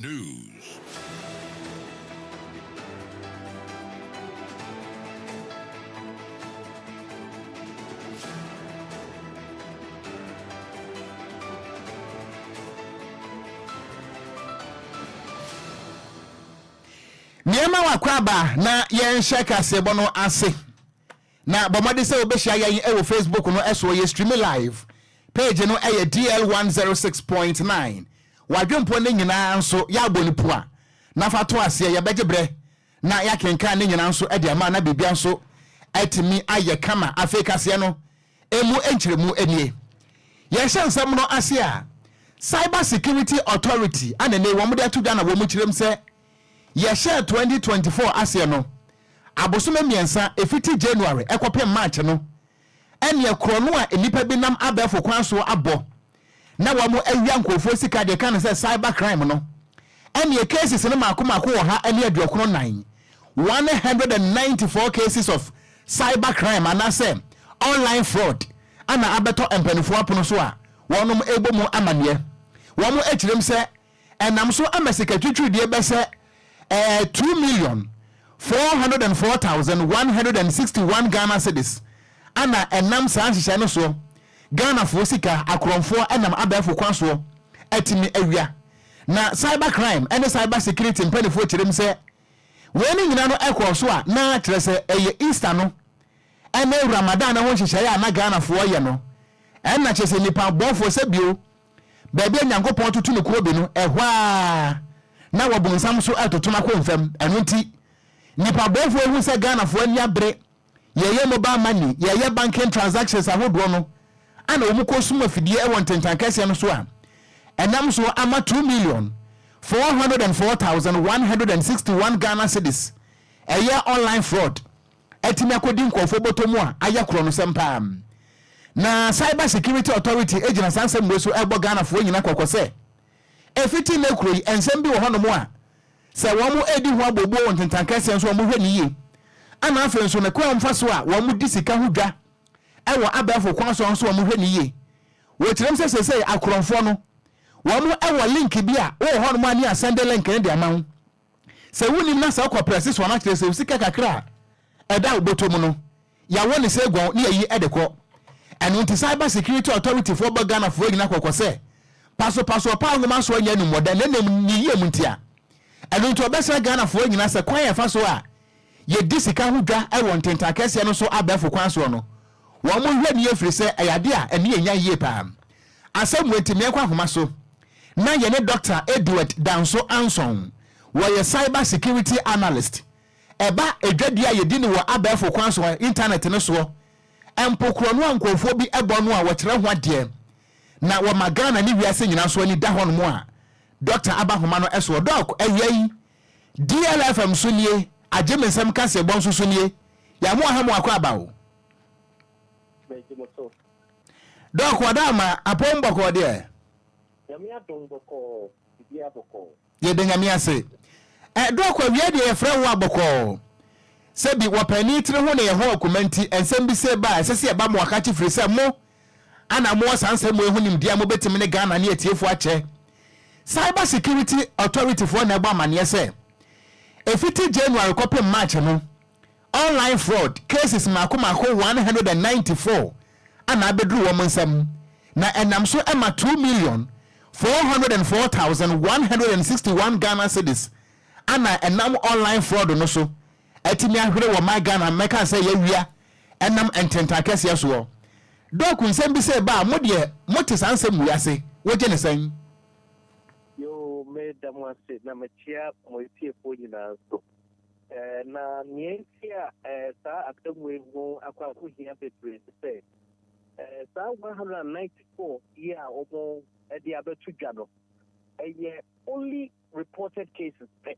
News. Nneɛma wakɔ na yɛnhyɛ kaseɛbɔ no ase. Na bɔ mmɔden sɛ wobɛhyia yɛn wɔ Facebook no so, yɛ stream live. Page no yɛ DL 106.9. W'adwempɔ no nyinaa nso yɛabɔ no pua na fa to aseɛ, yɛbɛgye berɛ na yɛakenkan ne nyinaa nso de ama na biribia nso atumi ayɛ kama. Afei kaseɛ no emu nkyerɛmu nie. Yɛhyɛ nsɛm no ase a, Cyber Security Authority ana ne wɔn de ato dwa na wɔn kyerɛm sɛ yɛhyɛ 2024 aseɛ no, abosome 3 ɛfiti January ɛkɔpem March no, ɛneɛ korɔ no a nnipa bi nam abɛɛfo kwan so abɔ na wɔn awia nkurɔfoɔ sika deɛ ka no sɛ cyber crime no, ɛneɛ cases no maako maako 194, 194 cases of cyber crime anaasɛ online fraud ana abɛtɔ mpanimfoɔ apono so a wɔnom ɛbɔ mu amanneɛ. Wɔn akyerɛm sɛ ɛnam so ama sika twitwiridie bɛsɛ 2,404,161 Ghana cedis ana ɛnam saa nhyehyɛ no soɔ Ghanafoɔ sika akorɔmfoɔ ɛnam abɛɛfo kwan soɔ atumi awia. Na cyber crime ɛne cyber security mpanimfoɔ kyerɛm sɛ wei ne nyinaa no ɛkɔɔ so a na kyerɛ sɛ ɛyɛ Easter no ɛne Ramadan no ho nhyehyɛeɛ a na Ghanafoɔ yɛ no, ɛnna kyerɛ sɛ nipa bɔnfoɔ sɛ bio baabi a Nyankopɔn toto ne kuo bi no ɛhɔ a na wɔbɔ nsam so ɛtoto no akɔ mfam. Ɛno nti nipa bɔnfoɔ ehu sɛ Ghanafoɔ ani abere yɛyɛ mobile money, yɛyɛ banking transactions ahodoɔ no, ana wɔn kɔ sum afidie ɛwɔ ntentan kɛseɛ no so a ɛnam so ama 2,404,161 Ghana cedis ɛyɛ online fraud ɛtumi akɔdi nkurɔfoɔ bɔtɔ mu a ayɛ korɔ no sɛm paa. Na Cyber Security Authority gyina saa nsɛm wei so ɛbɔ Ghanafoɔ nyina kɔkɔ sɛ ɛfiti ne kuro yi nsɛm bi wɔ hɔnom a sɛ wɔn edi ho abobuo wɔ ntentan kɛseɛ nso wɔn hwɛ ne yie, ana afei nso ne kwan mfa so a wɔn di sika ho dwa ɛwɔ abɛɛfo kwan so nso wɔn hwɛ ne yie. Wɔkyerɛm sɛ sɛsɛ akorɔmfoɔ no wɔn ɛwɔ link bi a wɔwɔ hɔnom a ne asɛnde link no de ama wo sɛ wonim na sɛ wokɔ press so ɔno akyerɛ sɛ sika kakra a ɛda wo bɔtɔ mu no yɛawɔ ne sɛ guan ne yɛyi ɛde kɔ. Ɛno nti Cyber Security Authority foɔ bɔ Ghanafoɔ nyina kɔkɔ sɛ pasopaso ɔpa nwoma so ɔnyɛ anumɔdɛ na mmom ne yie mu nti a ɛno nti ɔbɛsrɛ Ghanafoɔ nyina sɛ kwan yɛfa so a yɛdi sika ho dwa ɛwɔ ntentan kɛseɛ no so abɛɛfo kwan soɔ no, wɔn mo hwɛ ne yɛfiri sɛ ɛyɛ ade a ɛne yɛnya yie paa. Asɛm wɔ nti meɛnkɔ ahoma so na yɛne Dr. Edward Danso Anson, wɔyɛ cyber security analyst, ɛba adwadie a yɛdi no wɔ abɛɛfo kwan so internet no soɔ mpo korɔ no a nkurɔfoɔ bi ɛbɔ no a wɔkyerɛ ho adeɛ na wɔma Ghana ne wiase nyinaa so ani da hɔ nom a Dr. aba homa no ɛsoɔ. Doc, awia yi DLFM so nie, agye me nsɛm kaseɛbɔ nso so nie, yɛamo aha mu akɔ aba o. Doc, wɔda ama apɔm bɔkɔɔ deɛ? Yɛda Nyame ase. Doc, awia deɛ yɛfrɛ wo abɔkɔɔ sɛbi wɔpani tiri ho na yɛho akuma nti nsɛm bi sɛ ba a ɛsɛ sɛ yɛba mo akakye firi sɛ mo ana mowɔ saa nsɛm mu ho nimdeɛ a mobɛtumi ne Ghana ne atiefoɔ akyɛ. Cyber Security Authority foɔ na ɛbɔ amanneɛ sɛ ɛfiti January kɔpem March no, online fraud cases mako mako 194 ana abɛduru wɔn nsam na ɛnam so ɛma 2,404,161 Ghana cedis ana ɛnam online fraud no so ɛtumi ahwere wɔ ma Ghana mmɛka sɛ yɛawia ɛnam ntentan kɛseɛ soɔ. Doc, nsɛm bi sɛ ba a mo deɛ mote saa nsɛm wei ase, wogye ne sɛn? Yo, meda mo ase na mekyia mo etiefoɔ nyinaa nso. Na nea nti a saa asɛm wei ho akɔ akɔhia bebree ne sɛ saa 194 yi a wɔn de abɛto dwa no, ɛyɛ only reported cases pɛ.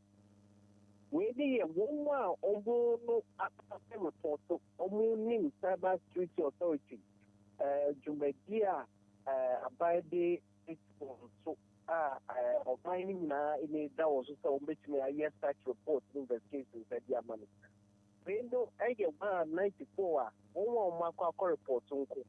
Wei ne yɛ wɔn a wɔn no akɔ report, wɔn nim Cyber Security Authority dwumadi a aban de esi wɔn so a ɔman no nyinaa ani da wɔn so sɛ wɔbɛtumi ayɛ such report ne investigations de ama no. Wei no yɛ 194 a wɔn a wɔn akɔ report nko.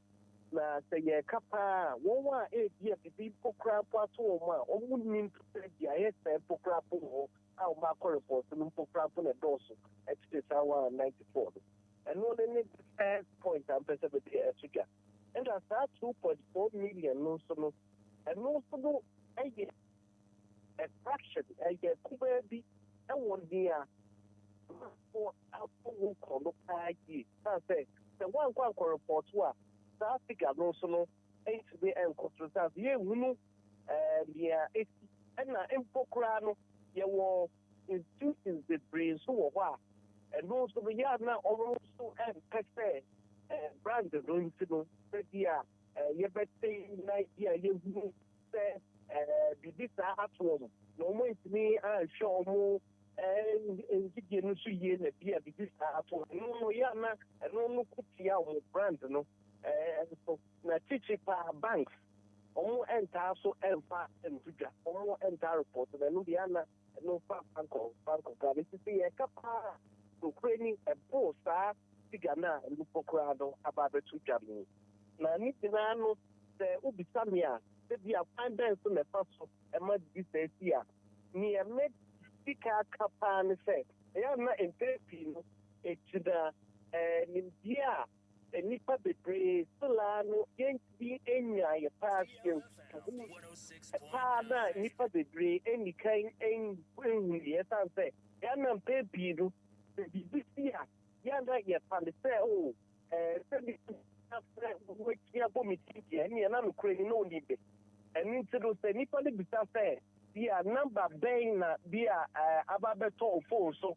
Na sɛ yɛreka paa a, wɔn a ebia biribi mpo koraa mpo ato wɔn a wɔnnim mpo sɛ beaeɛ sɛɛ mpo koraa mpo wɔ hɔ a wɔakɔ report no mpo koraa mpo na ɛdɔɔso kyere saa 194 no. Ɛno ne ne first point a mpɛ sɛ mede ɛto dwa. Ɛna saa 2.4 million no nso no, ɛno nso no yɛ a fraction, ɛyɛ kumaa bi wɔ nea amanfoɔ abɔ ho korɔ no paa yie. Ɛsiane sɛ, sɛ woankɔ ankɔ report a, saa figure no nso no ntumi nkɔ soro. Sane sɛ yɛnhunu nea ɛsi. Ɛna mpo koraa no, yɛwɔ institutions bebree nso wɔ hɔ a ɛno nso no yɛ a na ɔmo nso mpɛ sɛ brand no nti no, sɛ bi a yɛbɛte na bi a yɛhunu sɛ biribi saa ato wɔn na wɔn ntumi anhwɛ wɔn ngyidie no nso yie na bi a biribi saa ato wɔn. Ɛno no yɛ a na ɛno no ko tia wɔn brand no nso. Na titiri paa, banks, wɔn ntaa so mfa nto dwa, wɔn ntaa report, na ɛno deɛ ana ɛno fa Bank of Ghana. Nti sɛ yɛka paa, nokorɛ ni, ɛboro saa figure no a ɛno mpo koraa no aba abɛto dwa no. Na ne nyinaa no, sɛ wobisa me a, sɛ bi a kwan bɛn so na ɛfa so ɛma bibi saa si a, nea mɛdi ka aka paa ne sɛ, ɛyɛ na mpɛn pii no ɛgyina nimdeɛ a nnipa bebree selaa no yɛntumi nya yɛ paa paa na nnipa bebree ɛnni kan nhunu yɛ. Ɛsiane sɛ yɛana mpɛn pii no, sɛ biribi si a, yɛana yɛfa ne sɛ o sɛ bi frɛ wɔakyi abɔ me ti deɛ, ɛneɛ na nokorɛ ni na ɔnim me. Ɛno nti no, sɛ nnipa no bisa sɛ bi a number bɛn na bi a aba bɛtɔ o phone so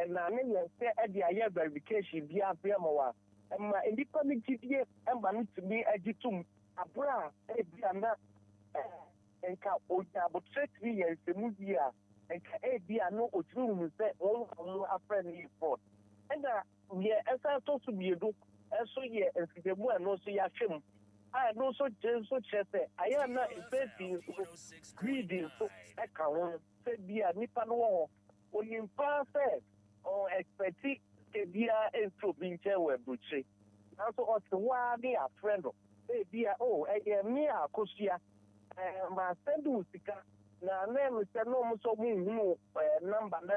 na ne yɛn sɛ ɛde ayɛ verification bi ase ama wa, ɛma nnipa no gyidie ɛma no tumi agye tom abere a ebi a na nka onya abotire tumi yɛ nsɛmu yie a, nka ebi a no otumi hunu sɛ wɔn a wɔn afrɛ no yɛ fraud. Ɛna deɛ ɛsan to so mmienu ɛso yɛ mfidemu a ɛno nso yɛahwɛ mu a ɛno nso gye nso kyerɛ sɛ ayɛ na mpɛn pii nso greed nso ɛka ho, sɛ bi a nipa no wɔ hɔ, onim paa sɛ ɔn expect sika biara mfiri obi nkyɛn wɔ aburukyire, nanso ɔte hɔ ara ne afrɛ no sɛ ebi a o ɛyɛ me a Akosua, ma send wo sika na na ɛmi sɛ na ɔmo nso ɔmo nhunu number na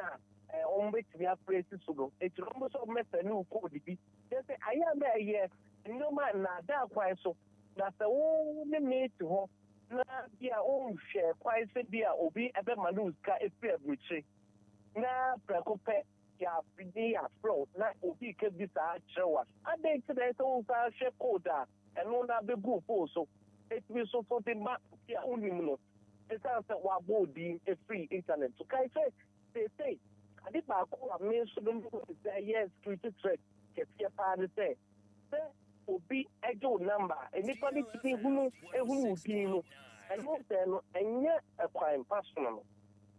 a ɔmo bɛtumi afrɛ esi so no, eti ɔmo nso ɔmo mɛsɛ ne wo code bi. Kyerɛ sɛ ayɛ a na ɛyɛ nneɛma nnaadaa kwan so. Na sɛ wo ne me te hɔ na bi a wonhwɛ kwan sɛ bi a obi ɛbɛma no sika efiri aburukyire na prɛko pɛ yɛafidi yɛafrɛ wo na obi ka bi saa kyerɛ wo a, adɛn nti na ɛsɛ wo nsa hwɛ code a ɛno na abɛgu phone so etumi so so de ma obi a wonim no, ɛsiane sɛ wabɔ odin efiri internet so? Kae sɛ seesei ade baako a me nso no mehu sɛ ɛyɛ security threat kɛseɛ paa ne sɛ obi gye wo number, nnipa no tumi hunu ehunu wo din no. Ɛno sɛ no ɛnyɛ ɛkwan pa so no,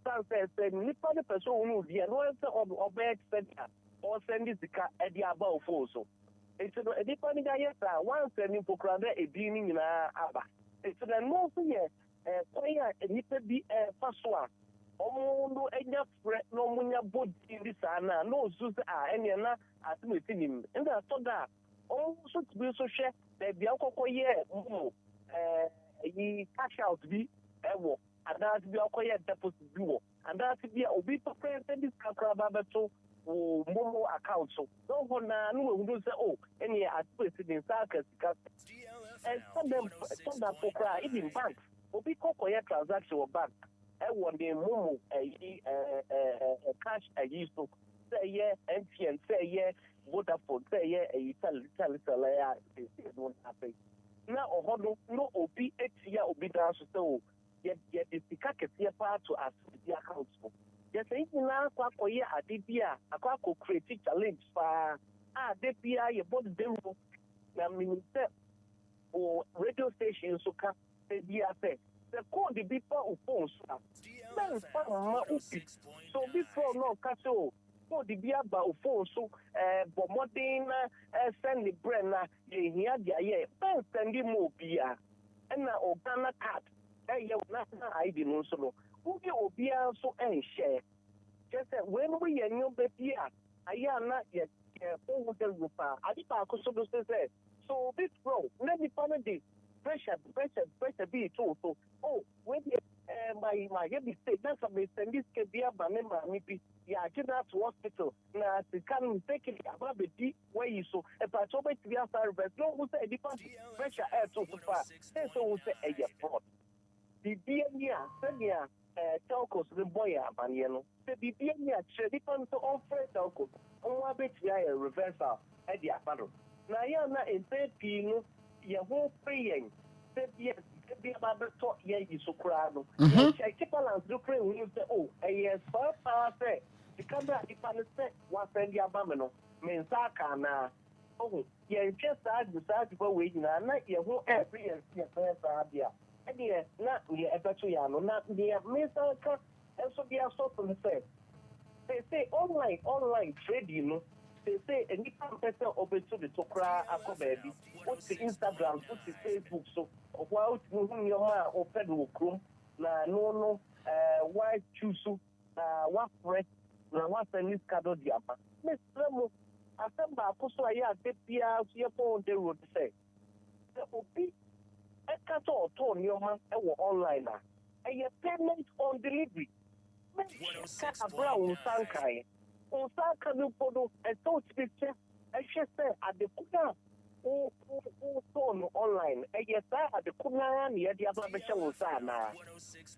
san sɛ nnipa no pɛ sɛ ohunu wo din a, no sɛ ɔbɛyɛ te sɛ deɛ ɔsend sika ɛde aba wo phone so. Nti no nnipa no yɛ saa, wansend mpo koraa na edin no nyinaa aba. Nti na ɛno nso yɛ kwan a nnipa bi ɛfa so a wɔn no anya frɛ na wɔn nya bɔ din bi saa na osu sɛ a ɛnea na asɛm esi nim. Ɛna atɔ da a, wɔn nso tumi nso hwɛ baabi a akɔkɔ yɛ momo ɛyi cash out bi ɛwɔ, anaasɛ bi akɔyɛ deposit bi wɔ, anaasɛ bi a obi pɛpɛɛpɛ bi sika koraa ba bɛto wɔ momo account so na ɔhɔ naa na wɔahunu sɛ o ɛnea asɛm esi ne nsa aka sika. Ɛsɛ dɛ ɛtɔ da po koraa, even bank, obi kɔ kɔyɛ transaction wɔ bank ɛwɔ ne momo ɛyi ɛɛ ɛɛ cash ɛyi so, sɛ ɛyɛ MTN, sɛ ɛyɛ Vodafone, sɛ ɛyɛ ɛyi Telecel, ɛyɛ a ɛsɛ no n'afɛ na ɔhɔ no na obi etia obi dan so sɛ o yɛde sika kɛseɛ paa to asedi account no. Yɛsɛ yi nyinaa akɔ akɔyɛ ade bi a akɔ akɔ create challenge paa a de biara yɛbɔ no dawuro. Na menim sɛ wɔ radio station nso ka ebi sɛ code bi fa wo phone so a, mɛnfa mma obi. Sɛ obi frɛ na ɔka sɛ o code bi aba wo phone so, bɔ mmɔden na ɛsend ne brɛ na yɛhia de ayɛ, mɛnsend ma obiara. Ɛna o Ghana Card, ɛyɛ national ID no nso no, wode obiara nso ɛnhyɛ. Kyerɛ sɛ weinom yɛ nneɛma bi a ayɛ a na yɛ yɛbɔ ho dawuro paa. Ade baako so no sɛ. Sɛ obi frɛ wo na nipa no de pressure, pressure, pressure bi reto wo so, oh, wei deɛ eh, my, mayɛ mistake, na nka mesɛnde sika bi ama me maame bi, yɛagye no ato hospital, na sika no mistakenly aba abɛdi w'ayi so, mpakyɛ wobɛtumi asan reverse, na wohu sɛ nipa de pressure ɛreto so paa, sɛ sɛ wohu sɛ ɛyɛ fraud. Biribi ani a, sɛnea telcos no bɔ yɛn amaneɛ no, sɛ biribi ani a, kyerɛ nipa no sɛ ɔmfrɛ telcos, wɔn ara bɛtumi ayɛ reversal de aba no. Na ɛyɛ a na mpɛn pii no yɛn ho pere yɛn sɛ bi a sika bi aba abɛtɔ yɛn yi so koraa no, yɛnkyɛke balance no koraa nhunu sɛ oh, ɛyɛ saa paa sɛ sika no a nipa no sɛ wasɛnde ama me no, me nsa aka anaa? Ohu, yɛnhwɛ saa saa adwuma wei nyinaa na yɛn ho ɛrepere yɛn sɛ yɛbɛyɛ saa adeɛ a, ɛnneɛ na deɛ ɛbɛto yɛn ano. Na deɛ mesan ka nso de asɔ so ne sɛ, seesei online online trading no, seesei nnipa mpɛ sɛ ɔbɛtu ne to koraa akɔ baabi. Wote Instagram so, wote Facebook so, ɛhɔ ara wotumi hu nneɛma a wopɛ no wɔ kurom, na ɛno no ɛɛ woachuusu na woafrɛ na woasɛnde sika no de ama. Mesrɛ mo, asɛm baako so a ɛyɛ a da biara nso yɛbɔ ho dawuro ne sɛ, sɛ obi ka sɛ ɔtɔn nneɛma wɔ online a, ɛyɛ payment on delivery. Mɛnhwɛ ka bere a wo nsa nkaeɛ. Wo nsa aka no mpo no, ɛsɛ sɛ wotumi hwɛ hwɛ sɛ ade ko no a wotɔn no online no, ɛyɛ saa ade ko no ara na yɛde aba abɛhyɛ wo nsa anaa.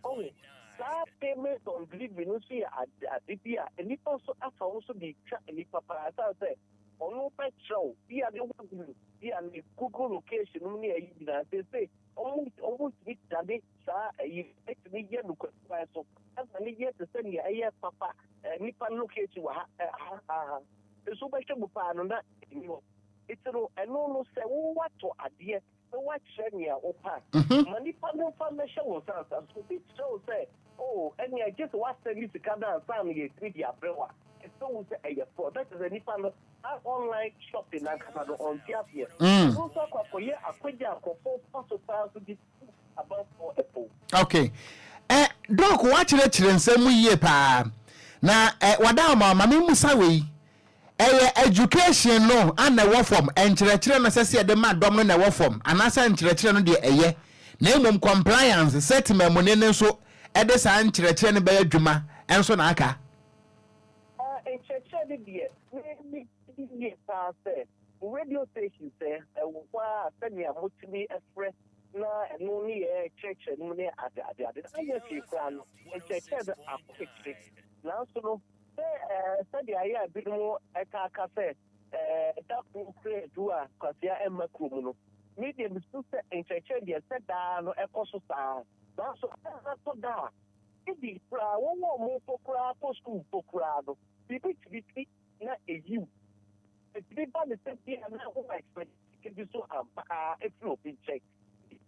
Wahu? Saa payment on delivery no nso yɛ ade bi a nnipa nso afa ho so de retwa nnipa paa ɛsiane sɛ ɔno bɛkyerɛ wo bi a ne wahunu bi a ne Google location nom ne ayi nyinaa. Seesei ɔmo ɔmo tumi dane saa ayi ɛtumi yɛ no kwan so ɛma ne yɛ te sɛ nea ɛyɛ papa, nipa no location wɔ ha, ha ha ha, nso wobɛhwɛ mu paa no na ɛni hɔ. Nti no ɛno no, sɛ wowatɔ adeɛ na woakyerɛ nea wopɛ a, ma nipa no mfa mmɛhyɛ wo nsa ansa. So obi kyerɛ wo sɛ, oh, ɛnea gye sɛ woasɛnde sika no ansa na yɛtumi de abrɛ wo a, ɛsɛ wo sɛ ɛyɛ fraud. Na kyerɛ sɛ nipa no saa online shopping nankasa no ɔnte aseɛ. Ɛno nso akɔ akɔyɛ akwagya a nkurɔfoɔ fa so paa so de tu amanfoɔ ɛpo. Okay. Doc, woakyerɛkyerɛ nsɛm mu yie paa. Na wada ama ma memmusa wei. Ɛyɛ education no a na ɛwɔ fam, nkyerɛkyerɛ no ɛsɛ sɛ yɛde ma dɔm no na ɛwɔ fam, anaasɛ nkyerɛkyerɛ no deɛ ɛyɛ, na mmom compliance, sɛ temammuni no nso de saa nkyerɛkyerɛ no bɛyɛ adwuma nso na aka? Nkyerɛkyerɛ no deɛ, me me gye di yie paa sɛ mo radio station sɛ ɛwɔ hɔ ara sɛnea motumi frɛ na ɛno ne yɛ kyerɛkyerɛ no mu ne ade ade ade no, anyɛ hwee koraa no, nkyerɛkyerɛ no akɔ akyire. Nanso no, sɛ sɛdeɛ ayɛ a binom taa ka sɛ da koro koraa du a kwasea mma kurom no, me deɛ mesusu sɛ nkyerɛkyerɛ deɛ sɛ daa no ɛkɔ so saa. Nanso ɛtɔ da a, ebi koraa wɔn a wɔkɔ koraa kɔ sukuu mpo koraa no, biribi tumi si na eyiw. Ɛtumi ba ne sɛ bi a na wo expect sika bi so ampa ara afiri obi nkyɛn.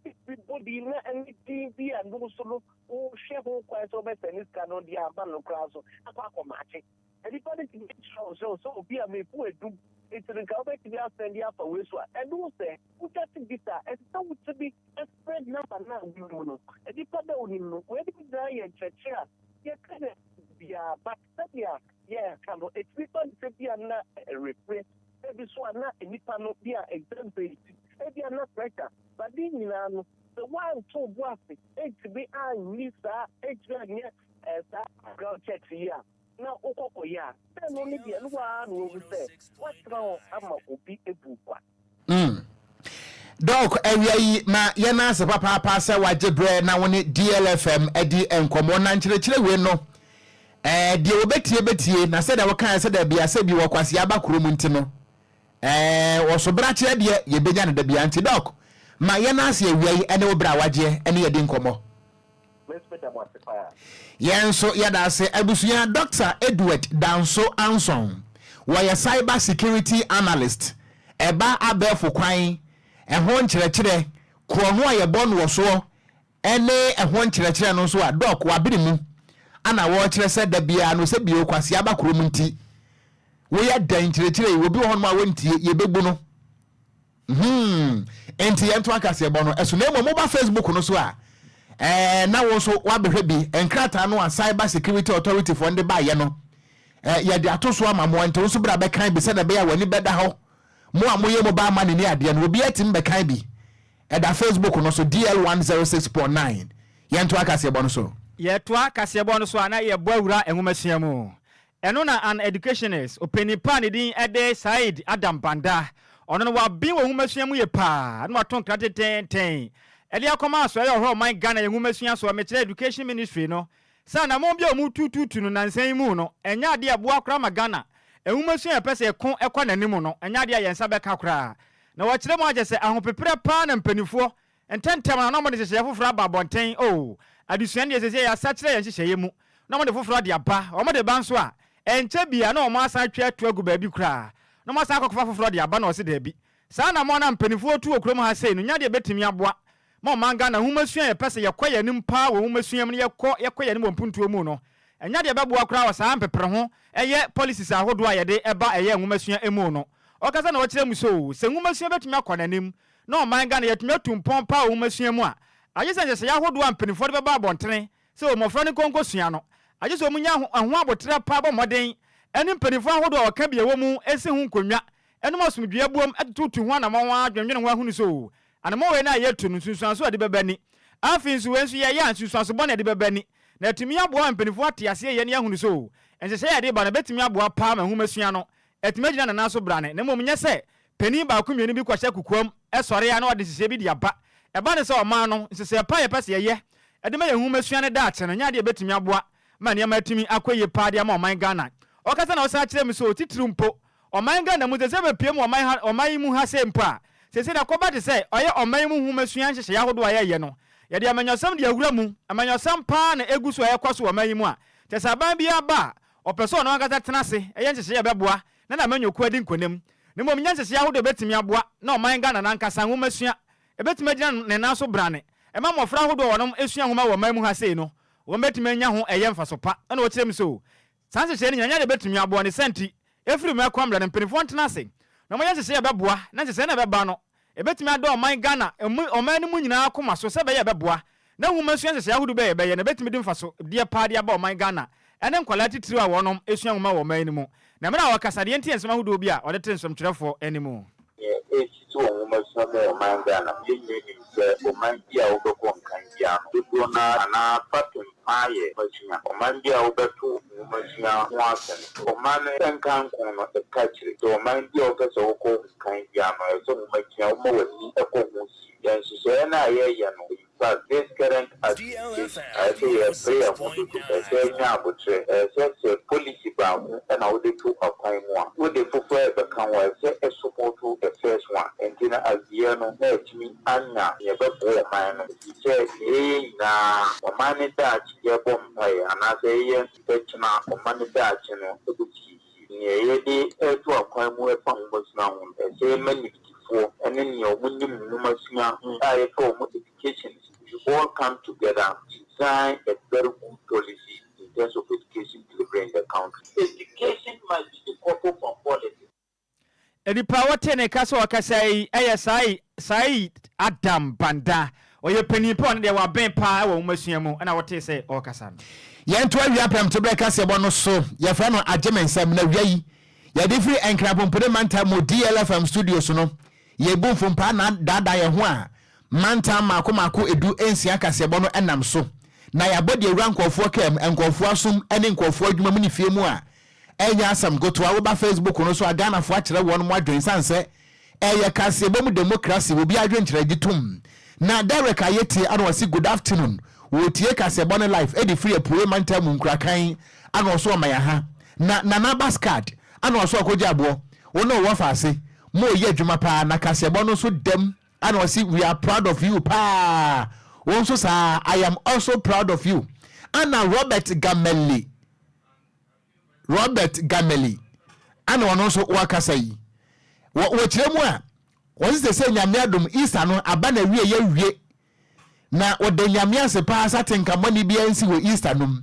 Biribi bɔ din na ɛne din bi a no nso no wohwɛ ho kwan sɛ wobɛsɛne sika no de ama no koraa so akɔ akɔmakye. Nnipa no tumi kyerɛ wo sɛ sɛ obi a mefu adum nti no nka wobɛtumi asɛnde afa wei so a, ɛno sɛ wotwa se bisa a, ɛsɛ sɛ wotumi frɛ number no a wonim no. Nnipa no a wonim no, weinom nyinaa yɛ nkyerɛkyerɛ a yɛka no biara, but sɛnea yɛka no, ɛtumi ba no sɛ bi a na ɛrefrɛ, ebi so a na nnipa no bi a exam base, ebi a na pressure, but ne nyinaa no, sɛ woanto wo bo ase antumi anyi saa, antumi anyɛ saa background checks yi a, na wokɔkɔyɛ a, sɛ ɛno ne deɛ, ɛno ara na woahu sɛ woatena hɔ ama obi abu kwa. Doc, awia yi ma yɛn ase papaapa sɛ wagye berɛ na wo ne DLFM adi nkɔmmɔ na nkyerɛkyerɛ wei no, deɛ wɔbɛtie bɛtie, na sɛdeɛ wokaeɛ sɛ da bia sɛ bi wɔ kwasea aba kurom nti no, wɔsobrakyerɛ deɛ yɛbɛnya no da bia nti Doc, ma yɛn ase awia yi ne wo berɛ a wagyeɛ ne yɛdi nkɔmmɔ. Me nso meda mo ase paa. Yɛn nso yɛda ase. Abusua, Dɔkta Edward Danso Anson, wɔyɛ Cyber Security Analyst, ɛba abɛɛfo kwan, ɛho nkyerɛkyerɛ, korɔno a yɛbɔ no wɔ soɔ ne ɛho nkyerɛkyerɛ no nso a, Dɔk, wabene mu ana wɔrekyerɛ sɛ da biara no sɛ bio kwasea ba kurom nti woyɛ dɛn nkyerɛkyerɛ yi, obi wɔ hɔnom a wɔntie, yɛbɛbu no. Hmm. Enti yɛnto akaseɛbɔ no ɛso na mmom woba Facebook no so a, ɛɛ na wo nso woabɛhwɛ bi. Nkrataa no a Cyber Security Authority foɔ no de baeɛ no, ɛɛ yɛde ato so ama mo. Nti wo nso bra bɛkan bi sɛdeɛ ɛbɛyɛ a w'ani bɛda hɔ. Mo a moyɛ mobile money ne adeɛ no, obi atumi bɛkan bi. Ɛda Facebook no so, DL 106.9. Yɛntoa kaseɛbɔ no so. Yɛtoa kaseɛbɔ no so a, na yɛbɔ awura nwomasua mu. Ɛno na an educationist, ɔpanin pa a ne din de Said Adam Banda, ɔno no waben wɔ nwomasua mu yie paa, na wato nkra tenteenten de akɔma Asoɛeɛ a ɔhwɛ ɔman Ghana yɛn nwomasua soɔ, mekyerɛ Education Ministry no, sɛ anammɔn bi a wɔretututu no nnansa yi mu no, ɛnyɛ adeɛ a ɛboa koraa ma Ghana nwomasua a yɛpɛ sɛ ɛko kɔ n'anim no, ɛnyɛ adeɛ a yɛn nsa bɛka koraa. Na wɔkyerɛ mu akyɛ sɛ ahopeperɛ paa na mpanimfoɔ ntɛmntɛm ara na wɔde nhyehyɛeɛ foforɔ aba abɔnten. Oh, adesua no deɛ seesei yɛasakyera yɛn nhyehyɛeɛ mu na wɔde foforɔ de aba. Wɔde ba nso a, ɛnkyɛ biara na wɔasan atwa atu agu baabi koraa na wɔasan akɔfa foforɔ de aba na wɔse daabi. Saa anammɔn a mpanimfoɔ retu wɔ kurom ha sei no nyɛ adeɛ a ɛbɛtumi aboa ma ɔman Ghana nwomasua a yɛpɛ sɛ yɛkɔ yɛn anim paa wɔ nwomasua mu na yɛkɔ yɛkɔ yɛn anim wɔ mpuntuo mu no. Ɛnyɛ adeɛ a ɛbɛboa koraa wɔ saa mpepereho ɛyɛ policies ahodoɔ a yɛde ba ɛyɛ nwomasua mu no. Ɔkasa na ɔkyerɛ mu sɛ oo, sɛ nwomasua bɛtumi akɔ n'anim na ɔman Ghana yɛatumi atu mpɔn paa wɔ nwomasua mu a, agye sɛ nhyehyɛeɛ ahodoɔ a mpanimfoɔ de bɛba abɔntene sɛ oo mmɔfra no nkɔ nkɔsua no, agye sɛ wɔnya ɛho aboterɛ paa bɔ mmɔden ne mpanimfoɔ ahodoɔ a wɔka bi a ɛwɔ mu si ho nkonnwa nom asomdwoeɛ boom tutu ho anammɔn ara dwendwene ho ahunu sɛ oo anammɔn wei no a yɛretu no nsunsuanso a ɛde bɛba ni. Afei nso wei nso yɛyɛ a nsunsuanso bɔne a ɛde bɛba ni. Na atumi aboa ma mpanimfoɔ ate aseɛ yie na yɛahunu sɛ oo nhyehyɛeɛ a yɛde reba no ɛbɛtumi aboa paa ma nwomasua no atumi agyina ne nan so brane, na mmom nyɛ sɛ panin baako mmienu bi kɔhyɛ kokoam sɔre a na wɔde nhyehyɛe bi de aba. Ɛba no sɛ ɔman no, nhyehyɛe pa a yɛpɛ sɛ yɛyɛ de ma yɛn nwomasua no daakye no nyɛ ade a ɛbɛtumi aboa ma nneɛma atumi akɔ yie paa de ama ɔman Ghana. Ɔkasa na ɔsan kyerɛɛ me sɛ otitiriw mpo, ɔman Ghana mu, sɛ sɛ bɛpue mu ɔman ha, ɔman yi mu ha sei mpo a, seesei deɛ akɔba te sɛ ɔyɛ ɔman yi mu nwomasua nhyehyɛe ahodoɔ a yɛyɛ no, yɛde amanyɔsɛm de awura mu. Amanyɔsɛm paa na ɛgu so a ɛrekɔ so wɔ ɔman yi mu a, kyerɛ sɛ aban biara ba a, ɔpɛ sɛ ɔno ankasa tena ase yɛ nhyehyɛe a ɛbɛboa na n'amanyɔkuo adi nkonim, na mmom nyɛ nhyehyɛe ahodoɔ a ɛbɛtumi aboa na ɔman Ghana no ankasa nwomasua ɛbɛtumi agyina ne nan so brane ɛma mmɔfra ahodoɔ a wɔnom sua nwoma wɔ ɔman mu ha sei no wɔn bɛtumi anya ho ɛyɛ mfaso pa. Ɛna ɔkyerɛ mu sɛ o saa nhyehyɛe no nyinaa nyɛ adeɛ a ɛbɛtumi aboa ne saa nti ɛfiri mmerɛ kɔ mmerɛ no mpaninfoɔ ntena ase na wɔnyɛ nhyehyɛe a ɛbɛboa na nhyehyɛe no a ɛbɛba no Ebetumi ada ɔman Ghana mu ɔman no mu nyinaa koma so sɛ ɛbɛyɛ a ɛbɛboa na nwomasua nhyehyɛe ahodoɔ bi a yɛbɛyɛ no ɛbɛtumi de mfaso deɛ paa de aba ɔman Ghana ɛne nkwadaa titiriw a wɔnom sua nwoma wɔ ɔman no mu. Na mmerɛ a ɔrekasa deɛ nti yɛ nsɛm ahodoɔ bi a ɔde te nsɛmtwerɛfoɔ anim. Nea ɛresisi wɔ nwomasua mu wɔ ɔman Ghana mu, yɛn nyinaa nim sɛ ɔman bi a wobɛkɔ nkan biara no, dodoɔ no ara anaa fapem paa yɛ nwomasua. Ɔman bi a wobɛto nwomasua ho asɛm, ɔman no nkanko no ɛka akyire. Sɛ ɔman bi a wopɛ sɛ wokɔ Kan biara no, ɛsɛ sɛ nwomasua woma w'ani kɔ ho yie. Yɛn nhyehyɛeɛ no a yɛreyɛ no, in fact, this current administration, ɛsɛ sɛ yɛpere yɛn ho dodo, ɛsɛ sɛ yɛnya aboterɛ, ɛsɛ sɛ sɛ policy baako na wode to akwan mu a, wode foforɔ rebɛka ho a, ɛsɛ sɛ ɛsupporto the first one. Nti no, awieɛ no, na yɛatumi anya deɛ ɛbɛboa ɔman no, ɛfiri sɛ deɛ yɛyɛ nyinaa, ɔman no daakye yɛrebɔ mpaeɛ anaasɛ yɛyɛ sɛ kyena ɔman no daakye no bɛsi yie. Nea yɛde reto akwan mu fa nwomasua ho no, ɛsɛ yɛma nimdefoɔ ne nea wɔnim nwomasua ho a yɛfrɛ wɔn educationists, we should all come together design a very good policy in terms of education delivery in the country. Education must be decoupled from politics. Nipa a wɔtee ne nka sɛ ɔrekasa yi yɛ Said Said Adam Banda. Ɔyɛ panin pa, ɔno deɛ waben paa wɔ nwomasua mu na wotee sɛ ɔrekasa no. Yɛnto awia prɛmtoberɛ kaseɛbɔ no so. Yɛfrɛ no Agye Me Nsam na awia yi yɛde firi Nkrapompene mantam mu DLFM studios no. Yɛbu mfompaa na daadaa yɛn ho a mantam mmaako mmaako 16 kaseɛbɔ no nam so. Na yɛabɔ de awura nkurɔfoɔ kaa mu, nkurɔfoɔ asom ne nkurɔfoɔ adwuma mu ne fie mu a Ɛnyɛ asɛm nkotoa, woba Facebook no so a Ghanafoɔ akyerɛ wɔn mo adwene sane sɛ ɛyɛ kaseɛbɔ mu democracy, obi adwenkyerɛ gye tom. Na Derek Ayetie ana ɔse good afternoon, wɔretie kaseɛbɔ no live ɛde firi Apueɛ mantam mu Nkurakan ana ɔso ɔman aha. Na Nana Bascard ana ɔso ɔkɔgye aboɔ, wo ne wo wɔfaase mo reyɛ adwuma paa na kaseɛbɔ no nso dam ana ɔse we are proud of you paa, wo nso saa I am also proud of you. Ana Robert Gameli. Robert Gameli ana ɔno nso wakasa yi. Wɔ wɔkyerɛ mu a, wɔse sɛ sɛ Nyame adom Easter no aba na wie yɛawie na wɔda Nyame ase paa sɛ atenka bɔne biara nsi wɔ Easter no mu.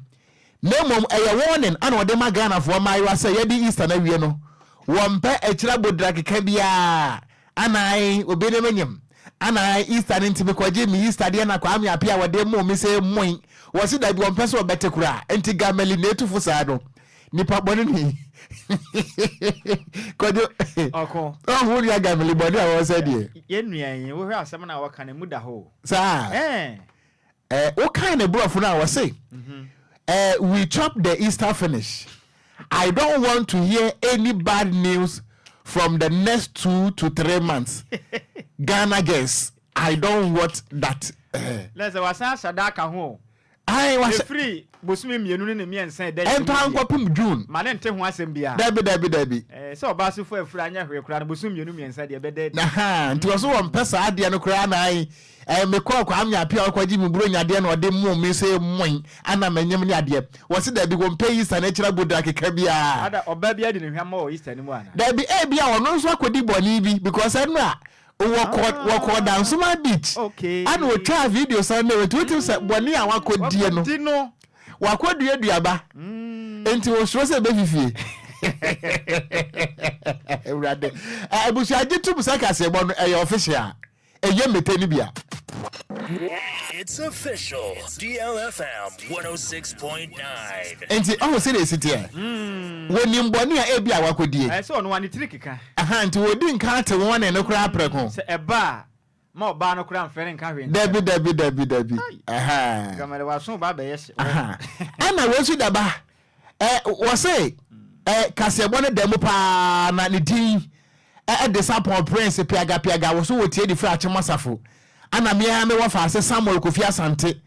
Na mmom ɛyɛ warning ana ɔde ma Ghanafoɔ mmaayewa sɛ yɛde Easter no awie no wɔmpɛ akyiri abodira keka biara ana obi ne me nyem ana Easter no nti mekɔgye me Easter deɛ na Kwame Appiah a wɔde moo me sɛ moe. Wɔse dabi wɔmpɛ sɛ wɔbɛte koraa nti Gameli na ɛtu fo saa no. Nipa bɔne ni. Kwadwo. Ɔko. Ɔho nua Gamili bɔne a wɔsɛ deɛ. Yɛn nua yi, wohwɛ asɛm no a wɔka no, emu da hɔ o. Saa. Ɛɛ. Eh, wokan ne borɔfo no a wɔse, eh, we chop the Easter finish. I don't want to hear any bad news from the next 2 to 3 months. Ghana girls, I don't want that. Eh. Na sɛ wasan ahyɛ da aka ho o. Ayi wahyɛ. Efiri bosome mmienu ne ne mmiɛnsa ɛda yi. Ɛnta nkɔpem June. Ma ne nte ho asɛm biara. Dabi, dabi, dabi. Ɛɛ, sɛ ɔbaa so fo afiri anyɛ hwee koraa no, bosome mmienu mmiɛnsa deɛ ɛbɛda adi. Naha, nti wɔso wɔn mpɛ saa adeɛ no koraa na ayi. Ɛɛ, mekɔɔ Kwame Appiah ɔkɔgye me buro nyadeɛ na ɔde mo mi sɛ moin ana mɛnyem ne adeɛ. Wɔsi dabi, wɔn mpɛ Easter n'akyiri agodra keka biara. Ada ɔbaa bi adi ne hwɛ ma wɔ Easter no mu ana? Dabi, ebi a ɔno nso akɔdi bɔnne bi because ɛno a wɔkɔ Dansoma Beach ana otwa video san na wetu wetu sɛ bɔnne a wakɔdie no. Wakɔdi no. Wakɔdua duaba nti osuro sɛ ɛbɛfifie. Awurade, abusua gye tom sɛ kaseɛbɔ no ɛyɛ official, ɛyɛ mmete no bia. It's official. DLFM 106.9. Nti ɔho sɛdeɛ ɛsi teɛ, wɔnim bɔne a ebi a wakɔdie. Ɛyɛ sɛ ɔno a ne tiri keka. Aha, nti wɔdi nka ate wɔn ne no koraa prɛko. Sɛ ɛba a, ma ɔbaa no koraa mfɛre nka hwee nkyerɛ. Dabi, dabi, dabi, dabi. Aha. Gamale waso ba bɛyɛ hye. Aha. Ɛna wɔn nso daba ɛ wɔse ɛ kaseɛbɔ no da mu paa na ne din ɛ de Sapɔn Prince piaga piaga wɔ so wɔtie de firi Akyem Asafo. Ana mea me wɔfa ase Samuel Kofi Asante.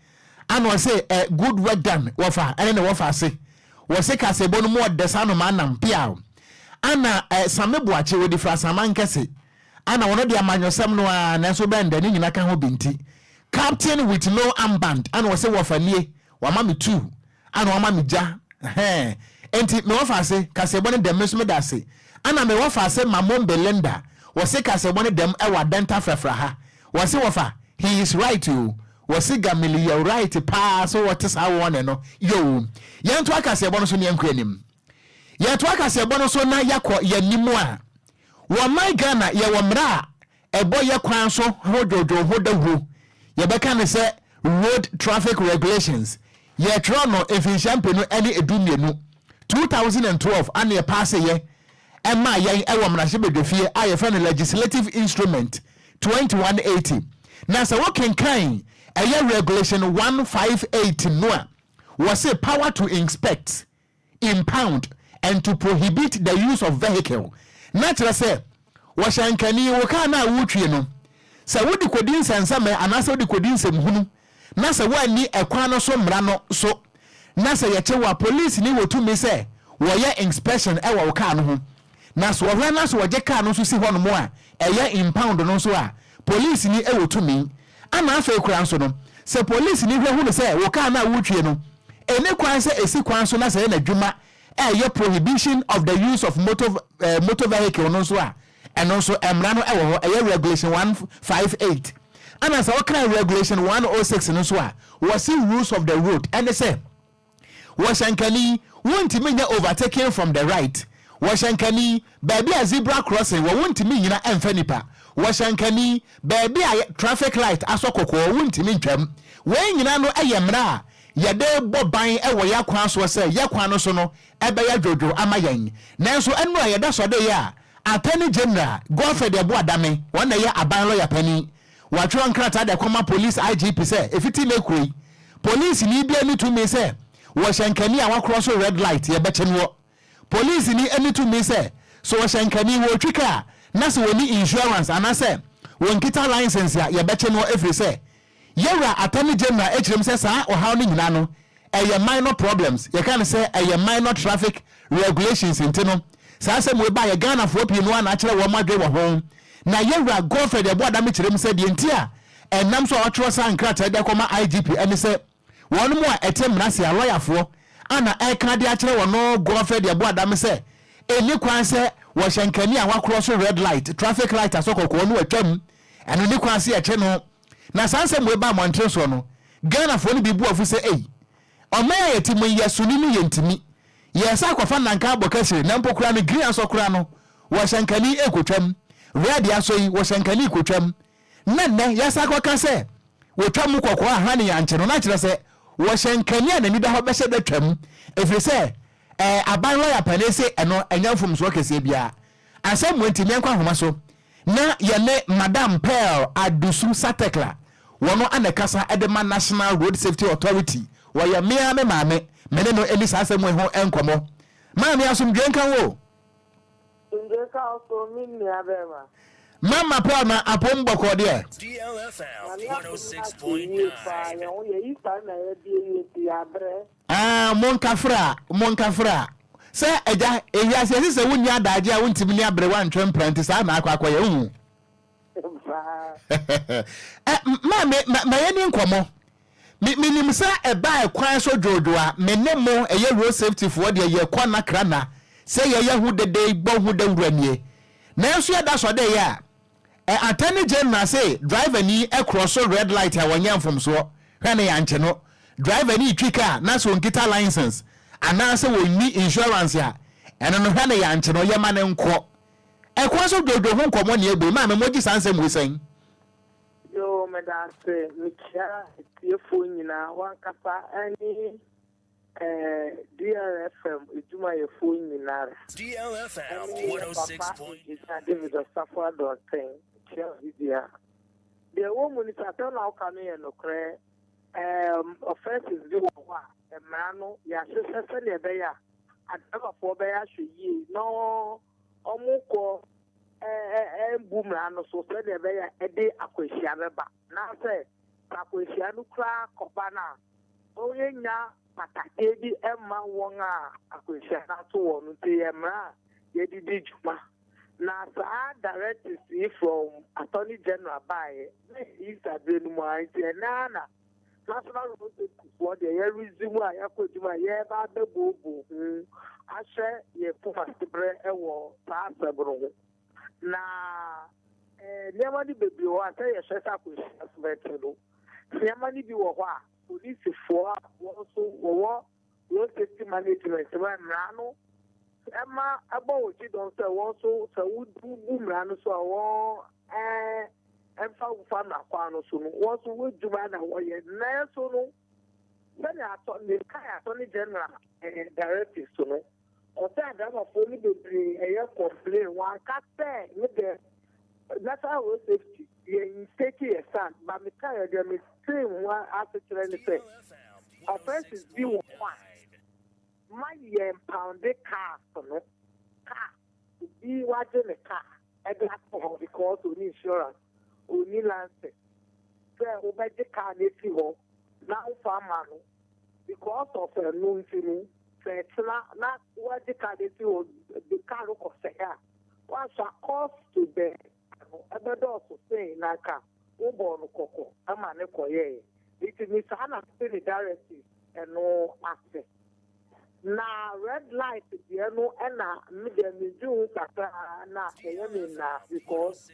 Ana ɔse ɛ good work done wɔfa ɛne ne wɔfa ase. Wɔse kaseɛbɔ no mu ɔdɛ saa no manam piaw. Ana ɛ Same Boakye wɔde firi Asaman Kɛse. Ana wɔno de amanyɔsɛm no ara nanso bɛn dɛ ne nyina ka ho bi nti. Captain with no armband ana ɔse wɔfa nie wama me two ana wama me gya hɛn enti me wɔfa ase kaseɛbɔ ne dɛm me nso meda ase ana me wɔfa ase Mamombe Linda wɔse kaseɛbɔ ne dɛm ɛwɔ Adenta frafra ha wɔse wɔfa he is right o wɔse Gamili yɛ right paa so wɔte saa wɔne no yoo yɛntoa kaseɛbɔ no so ne yɛnkɔ anim yɛtoa kaseɛbɔ no so na yɛkɔ yɛnim a wɔ man Ghana yɛwɔ mmara a ɛbɔ yɛ kwan so ho dwodwo ho dawuro. Yɛbɛka ne sɛ Road Traffic Regulations. Yɛtwerɛ no mfinhyia 2012, 2012, ane ɛpaase yɛ ɛma yɛn ɛwɔ mmarahyɛbadwafie a yɛfrɛ no Legislative Instrument 2180. Na sɛ wokenkan ɛyɛ Regulation 158 no a, wɔse power to inspect, impound and to prohibit the use of vehicle, na kyerɛ sɛ wɔhyɛ nkani wo kaa no a woretwie no, sɛ wode kɔdi nsɛnsɛmɛ anaasɛ wode kɔdi nsɛmhunu na sɛ woanni ɛkwan no so mmara no so na sɛ yɛkye wo a, polisini wɔ tumi sɛ wɔyɛ inspection wɔ wo kaa no ho. Na sɛ wɔhwɛ na sɛ wɔgye kaa no nso si hɔnom a ɛyɛ impound no nso a, polisini wɔ tumi. Ana afei koraa nso no, sɛ polisini hwɛ hunu sɛ wo kaa no a woretwie no, ɛnni kwan sɛ ɛsi kwan so na sɛ ɛyɛ n'adwuma a ɛyɛ prohibition of the use of motor, eh, motor vehicle no nso a, ɛno nso mmara no wɔ hɔ, ɛyɛ Regulation 158. Ana sɛ wokan Regulation 106 no nso a, wɔse rules of the road ɛne sɛ, wɔ hyɛnkani, wontumi nyɛ overtaking from the right. Wɔ hyɛnkani, baabi a zebra crossing wɔ wontumi nnyina ɛmfa nipa. Wɔ hyɛnkani, baabi a traffic light asɔ kɔkɔɔ wontumi ntwam. Wei nyinaa no yɛ mmara a yɛde bɔ ban wɔ yɛn akwan soɔ sɛ yɛn kwan no so no ɛbɛyɛ dwodwo ama yɛn. Nanso ɛno a yɛda sɔdeeɛ a Attorney General Godfred Yeboah Dame, wɔn na ɛyɛ aban lɔya panin, Wɔatwerɛ nkrataa de akɔma Police IGP sɛ ɛfiti nnɛ kuro yi, polisini biara nni tumi sɛ wɔ hyɛnkani a wakorɔ so red light yɛbɛkye noɔ. Polisini nni tumi sɛ sɛ ɔhyɛnkani wɔretwi kaa na sɛ wɔnni insurance anaasɛ wɔnkita license a yɛbɛkye noɔ ɛfiri sɛ Yɛwura Attorney General kyerɛ mu sɛ saa ɔhaw no nyinaa no ɛyɛ minor problems, yɛka no sɛ ɛyɛ minor traffic regulations nti no saa asɛm wei baeɛ. Ghanafoɔ pii no ara na akyerɛ wɔn adwene wɔ ho. Na Yɛwura Godfred Yeboah-Dame kyerɛ mu sɛ deɛ nti a ɛnam so a wɔatwerɛ saa nkrataa yi de akɔma IGP ɛne sɛ wɔn a ɛte mmara ase a lɔyafoɔ a na ɛreka de akyerɛ wɔn no Godfred Yeboah-Dame sɛ ɛnni kwan sɛ wɔhyɛ nkani a wɔakorɔ so red light, traffic light asɔ kɔkɔɔ no atwam, ɛno nni kwan sɛ yɛkye no. Na saa nsɛm wei baa mmɔnten soɔ no, Ghanafoɔ no bi bo afu sɛ ei, ɔman a yɛte mu yi yɛso no mu yɛntumi. Yɛresa akɔfa nnanka abɔ kahyire na mpo koraa no green asɔ koraa no wɔhyɛ nkani rekɔtwam, red asɔ yi wɔhyɛ nkani rekɔtwam. Na nnɛ yɛasa akɔka sɛ wɔtwa mu kɔkɔɔ a honey ankye no na kyerɛ sɛ wɔhyɛ nkani a n'ani da hɔ bɛhyɛ da twam ɛfiri sɛ Ɛɛ aban lɔya panin se ɛno ɛnyɛ mfomsoɔ kɛseɛ biara. Asɛm wei nti meɛnkɔ ahoma so na yɛne Madam Pearl Adusu Satekla, wɔno ana ɛkasa de ma National Road Safety Authority, wɔyɛ me ara me maame, me ne no ɛni saa asɛm wei ho nkɔmmɔ. Maame asomdwoeɛ nka wo o. Asomdwoeɛ nka wo so me nua bɛɛma. Mama Pearl na apom bɔkɔɔ deɛ. Nyame adom no ase yie paa yɛn ho yɛ Easter na yɛde awie nti yɛabrɛ. Aah monkafra monkafra sɛ agya ewiase yɛse sɛ wonni adaagye a wontimi ne aberewa ntwe mpra nti saa na akɔ akɔyɛ wohu. Ɛ maame ma ma yɛni nkɔmmɔ me menim sɛ ɛba ɛkwan so dwoodwoo a me ne mo ɛyɛ road safety foɔ deɛ yɛkɔ nakra na sɛ yɛyɛ ho dede bɔ ho dawura nie nanso yɛda sɔ dɛ yɛ a Ɛ Attorney General se driver ni krɔso red light a wɔnyɛ mfomsoɔ, hwɛ no yɛankye no. Driver ni retwi car na sɛ ɔnkita license anaa sɛ ɔnni insurance a, ɛno no hwɛ no yɛankye no, yɛma no nkɔ. Ɛkwan so dwodwo ho nkɔmmɔ na ɛbɔ yi, maame mogye saa nsɛm wei sɛn? Yoo medase mekyia atiefoɔ nyinaa wankasa ɛne DRFM edwumayɛfoɔ nyinara ɛne yɛ papa Engineer David Osafo Adɔnten mekyia obi biara. Deɛ ɛwɔ mu ne sɛ asɛm no a woka no yɛ nokorɛ ɛɛm offences bi wɔ hɔ a mmara no yɛahyehyɛ sɛdeɛ ɛbɛyɛ a adriverfoɔ bɛyɛ ahwɛ yie na wɔnkɔ ɛmbu mmara no so sɛdeɛ ɛbɛyɛ a ɛde akwanhyia bɛba naasɛ sɛ akwanhyia no koraa kɔba no a Wɔnnya patadeɛ bi mma wɔn a akwanhyia no ato wɔn no nti ɛyɛ mmara a yɛde di dwuma. Na saa directives yi from Attorney General baeɛ na ɛyɛ Easter berɛ no mu ara nti ɛnnɛ ara na National Road Safety foɔ deɛ yɛ resume a yɛakɔ adwuma a yɛreba abɛbooboo ho ahyɛ yɛn poma berɛ wɔ saa asɛm no ho. Na eh, nneɛma no bebree wɔ hɔ a sɛ yɛhwɛ sɛ akwanhyia so bɛte no, Nneɛma no bi wɔ hɔ a, polisifoɔ a wɔn nso wɔwɔ road safety management mu a mmara no ma ɛbɔ wɔn kyidɔm sɛ wɔn nso sɛ wobu mmara no so a wɔn ɛmfa wo fa mmara kwan no so no, wɔn nso wɔn adwuma na wɔyɛ. Nanso no, sɛnea atɔ ne kae attorney general directive so no, ɔsɛ adramafoɔ no bebree ɛyɛ complain wɔanka sɛ ne dɛ National Road Safety yɛn take yɛ stand but me ka yɛ deɛ me tee ho asekyerɛ ne sɛ offences bi wɔ hɔ a ma yɛn pounde cars no car obi wagye ne car ɛde ato hɔ because onni insurance onni license sɛ wobɛgye car no afi hɔ na wofa ama no because of ɛno nti no sɛ ɛkyena na wagye car no afi hɔ de car no kɔ sɛe a Woanhwɛ a cost to bear no ɛbɛdɔɔso sen na anka wobɔɔ no kɔkɔ ma no kɔyɛeɛ. Nti me saa na mete ne directives no ase. Na red light deɛ no na me deɛ medwen ho kakra na ɛyɛ me nnaa because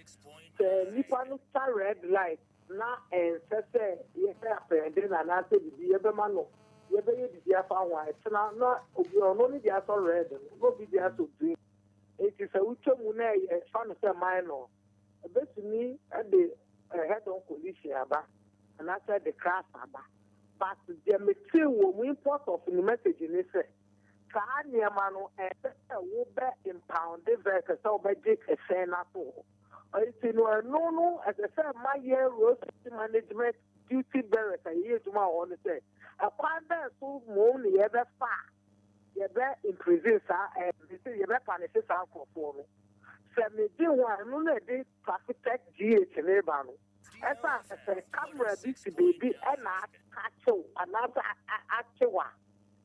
sɛ nipa no twa red light na ɛnsɛ sɛ yɛbɛ apɛɛde no anaasɛ biribi yɛbɛma no yɛbɛyɛ biribi afa ho a ɛkyena na obi ɔno ne deɛ asɔ red no na obi deɛ asɔ green. Enti sɛ wotwa mu na ɛyɛ fa no sɛ minor, ɛbɛtumi de head on collision aba anaasɛ ɛde crash aba. But deɛ metee wɔ mu import of ne message ne sɛ, saa nneɛma no ɛnsɛ sɛ wobɛ impound vehicle sɛ wobɛgye ɛhyɛn no ato hɔ. Enti no ɛno no ɛsɛ sɛ ma yɛn road safety management duty bearers a yɛyɛ adwuma wɔ hɔ no sɛ, ɛkwan bɛn so mmom ne yɛbɛfa a yɛbɛ imprison saa ɛɛ mese yɛbɛ panishe saa nkorɔfoɔ no sɛ me gye ho a ɛno na ɛde traffic tech GH ne ba no ɛsan sɛ sɛ camera bi si baabi ɛna akyew anaasɛ akyew a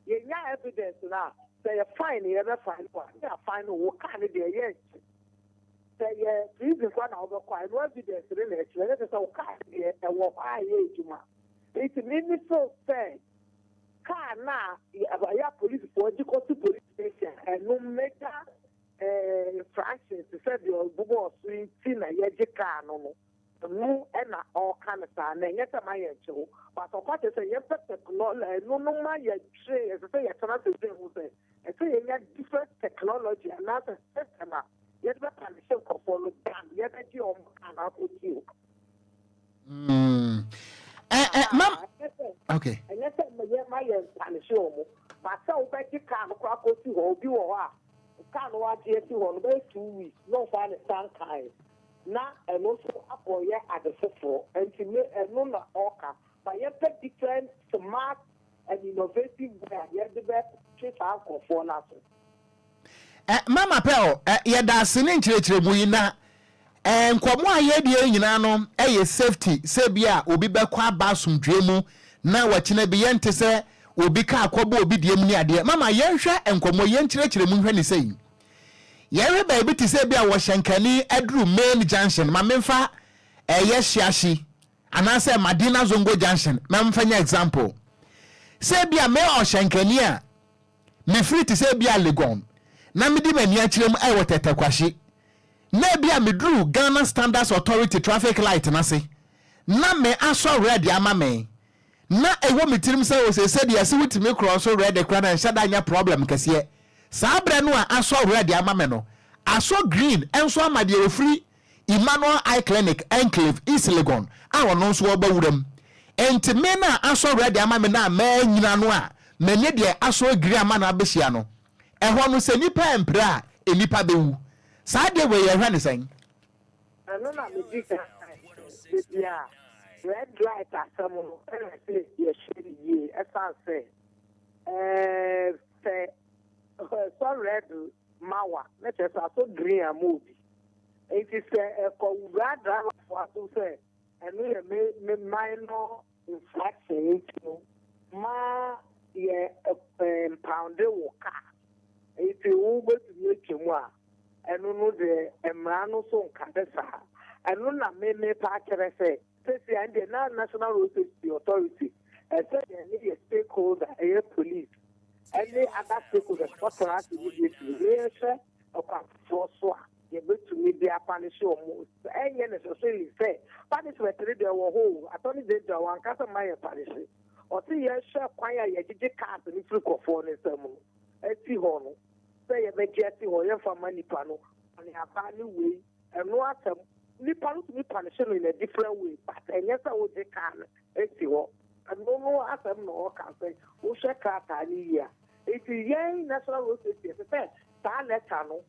yɛnya evidence no a sɛ yɛ fine yɛbɛ fine no a ne yɛ fine no wo car no deɛ yɛ nkye sɛ yɛ prison kora na wobɛkɔ a ɛno evidence no na ɛkyerɛ ne sɛ sɛ wo car no deɛ ɛwɔ hɔ a ɛyɛ adwuma nti me me feel sɛ Car no a ɛyɛ a polisifoɔ gye kɔto police station ɛno major infractions te sɛ deɛ ɔbobɔɔ so yi nti na yɛgye car no no, ɛno na ɔreka no saa na ɛnyɛ sɛ ma yɛnkye wo but ɔka kyerɛ sɛ yɛmpɛ technology ɛno no ma yɛdwene ɛsɛ sɛ yɛtena ase dwen ho sɛ ɛsɛ yɛnya different technology anaasɛ system a yɛde bɛpanishe nkurɔfoɔ no than yɛbɛgye wɔn car no akɔsi hɔ. Mm. Eh, eh, mam. Okay. Ɛnyɛ sɛ yɛ ma yɛ mpanihye wɔn, ba sɛ wobɛgye kaa no koraa kɔsi hɔ. hɔ. Obi wɔ hɔ a, kaa no wagye asi hɔ no bɛyɛ 2 weeks na ɔmfa ne nsa nkae na ɛno nso akɔyɛ ade foforɔ. Nti me ɛno na ɔka ba, yɛpɛ different smart and innovative way a yɛde bɛtwe saa nkurɔfoɔ no aso. Mama Pɛl, yɛda ase ne nkyerɛkyerɛmu yi. Na nkɔmmɔ a yɛdeɛ nyinaa no ɛyɛ safety, sɛ bi a obi bɛkɔ aba asomdwoe mu na wɔkyena bi yɛnte sɛ obi kaa kɔbɔ obi deɛ mu ne adeɛ. Mama, yɛnhwɛ nkɔmmɔ, yɛnkyerɛkyerɛ mu nhwɛ ne sɛyi. Yɛhwɛ baabi te sɛ bi a wɔhyɛnkani aduru main junction, ma memfa ɛyɛ Hyiahye anaasɛ Madina Zongo junction ma memfa nyɛ example, sɛ bi a me ɔhyɛnkani a mefiri te sɛ bi a Legon na mede m'ani akyerɛ mu ɛwɔ Tɛtɛkwahye na bi a meduru Ghana Standards Authority traffic light n'ase na me asɔ red ama me, na ɛwɔ me tirim sɛ ɔsɛ sɛdeɛ ɛsɛ wotumi korɔ so red kora na nhyɛ da nyɛ problem kɛseɛ. Saa berɛ no a asɔ red ama me no, asɔ green nso ama deɛ ofiri Emmanuel Eye Clinic, Enclave, East Legon, a ɔno nso ɔba wuram. Nti me na asɔ red ama me na manyina no a mene deɛ asɔ green ama no abɛhyia no, ɛhɔ no sɛ nipa mpere a nipa bɛwu. Saa deɛ wei yɛhwɛ ne sɛn? Ɛno na medi kan beebi a red light asɛm no ɛna sɛ yɛhwɛ no yie, ɛsan sɛ sɛ ɛsɔ red ma wa na kyerɛ sɛ asɔ green ama obi. Nti sɛ ɛkɔ wura driverfoɔ aso sɛ ɛno yɛ me minor infraction nti no ma yɛ impound wɔ car, nti wo bɛtumi atwa mu a, ɛno no deɛ mmara no so nka ne saa. Ɛno na me pa akyerɛ sɛ sɛsi a deɛ na National Road Safety Authority ɛsɛ yɛn ne yɛ stakeholder, ɛyɛ police ɛne other stakeholders, kɔtena ase immediately ne yɛhwɛ ɔkwan foforɔ so a yɛbɛtumi de apunish wɔn. Ɛnyɛ necessarily sɛ punishment no deɛ wɔ hɔ o. Attorney General wankasa ma yɛ punish, ɔsi yɛhwɛ kwan a yɛgyegye cars no firi kɔfoɔ ne nsam no asi hɔ no, sɛ yɛbɛgye asi hɔ, yɛmfa ma nipa no ɔne aba ne wei. Ɛno asɛm nipa no tumi punish no in a different way, but ɛnyɛ sɛ wogye car no asi hɔ. Ɛno no asɛm na ɔka sɛ wohwɛ krataa no yie a, eti yɛn National Road Safety ɛsɛ sɛ saa letter no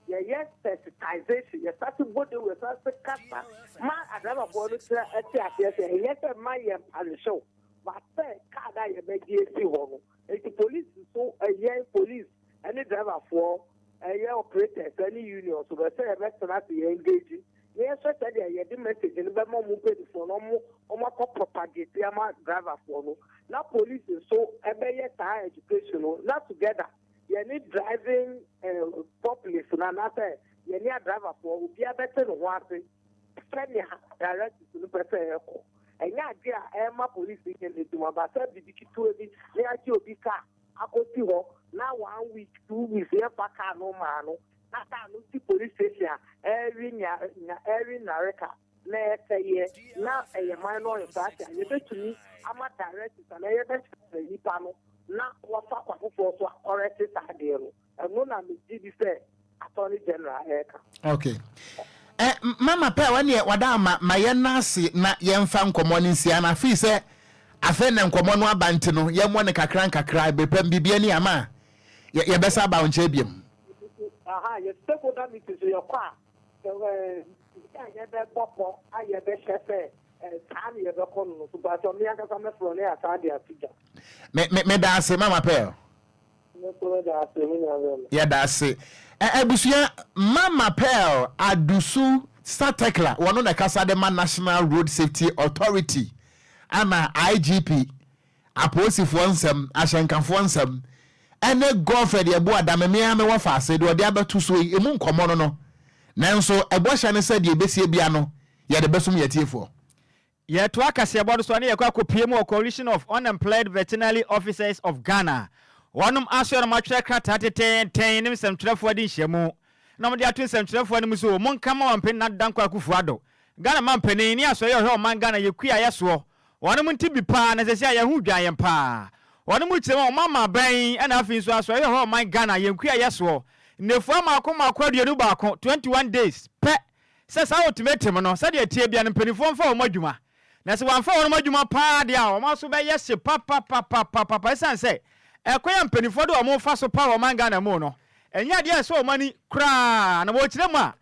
yɛyɛ sensitization, yɛsase bɔ de, yɛsase kasa ma adramafoɔ no kyerɛ ɛte aseɛ sɛ ɛnyɛ sɛ ma yɛn punish o, but sɛ car a yɛbɛgye asi hɔ no. Eti police nso, ɛyɛ police ɛne driverfoɔ, ɛyɛ operators ɛne union so bɛ sɛ yɛbɛtena ase, yɛn engage na yɛhwɛ sɛdeɛ yɛde message no bɛma ɔmo mpanyinfoɔ no, ɔmo akɔ propagate ama driverfoɔ no, na police nso ɛbɛyɛ saa education no, na together yɛne driving populace no anaasɛ yɛne adriverfoɔ, obiara bɛte ne ho ase sɛnea directives no pɛ sɛ ɛkɔ. Ɛnyɛ ade a ɛma police yɛ n'adwuma ba sɛ biribi ketewa bi na yɛagye obi kaa akɔsi hɔ na one week, 2 weeks yɛfa kaa no maa no, na kaa no si police station a ɛrewe nya nya ɛrewe nnareka na ɛsɛyɛ na ɛyɛ minor infraction a yɛbɛtumi ama directives anaa yɛbɛkyerɛ nipa no na wɔfa kwa foforɔ so akɔrɛte saa adeɛ no. Ɛno na megye di sɛ Attorney General ɛreka. Okay, Mama Pɛ, wɔneɛ wada ama ma yɛn ase na yɛmfa nkɔmmɔ no nsia na afei sɛ afei na nkɔmmɔ no aba nti no yɛmmɔ no kakra nkakra. Ebepɛm biribi ani ama a yɛbɛsa aba wo nkyɛn biom. Aha yɛ stakeholder meeting so yɛkɔ a ɛɛ a yɛbɛbɔ pɔ a yɛbɛhyɛ sɛ saa ne yɛbɛkɔ no so baatɔ me ankasa mɛfrɛ ne asan de ato gya. Me me meda ase, Mama Pɛ. Yɛda ase. Abusua, Mama Pearl Adusu Satekla, wɔno na ɛkasa de ma National Road Safety Authority ama IGP, apolisifoɔ nsɛm, ahyɛnkafoɔ nsɛm ɛne Godfred Yeboah Dame, mea mewɔ faase deɛ ɔde abɛto so yi emu nkɔmmɔ no. Nanso ɛbɔhyɛ ne sɛ deɛ ɛbɛsie bia no yɛde bɛsom yɛtiefoɔ. Yɛtoa kaseɛbɔ no so ne yɛkɔ akɔpie mu wɔ Coalition of Unemployed Veterinary Officers of Ghana. Wɔnom asoɛ no matwerɛ krataa tetenten ne nsɛmtwerɛfoɔ de nhyiamu na wɔde ato nsɛmtwerɛfoɔ no mu so monka ma wɔmpene Nana Dankwa Akufo-Addo, Ghana mampanin, ne asɔeɛ ɔhwɛ ɔman Ghana yɛkui a yɛsoɔ wɔnom nti bi paa na sɛsi a yɛho dwan yɛn paa. Wɔnom kyerɛ mu a wɔn ama abɛn ɛna afei nso asɔeɛ ɔhwɛ ɔman Ghana yɛnkui a yɛsoɔ nnafua mmaako mmaako 21, 21 days pɛ, sɛ saa ultimatum no, sɛdeɛ tie bia no, mpanimfoɔ mfa wɔn adwuma na sɛ wɔamfa wɔn adwuma paa deɛ a, wɔn aso bɛyɛ hye papapapapapa, ɛsiane sɛ Ɛkwan a mpanimfoɔ de wɔn fa so pa wɔ ɔman Ghana mu no, ɛnyɛ adeɛ a ɛsɔ wɔn ani koraa. Na wɔkyerɛ mu a,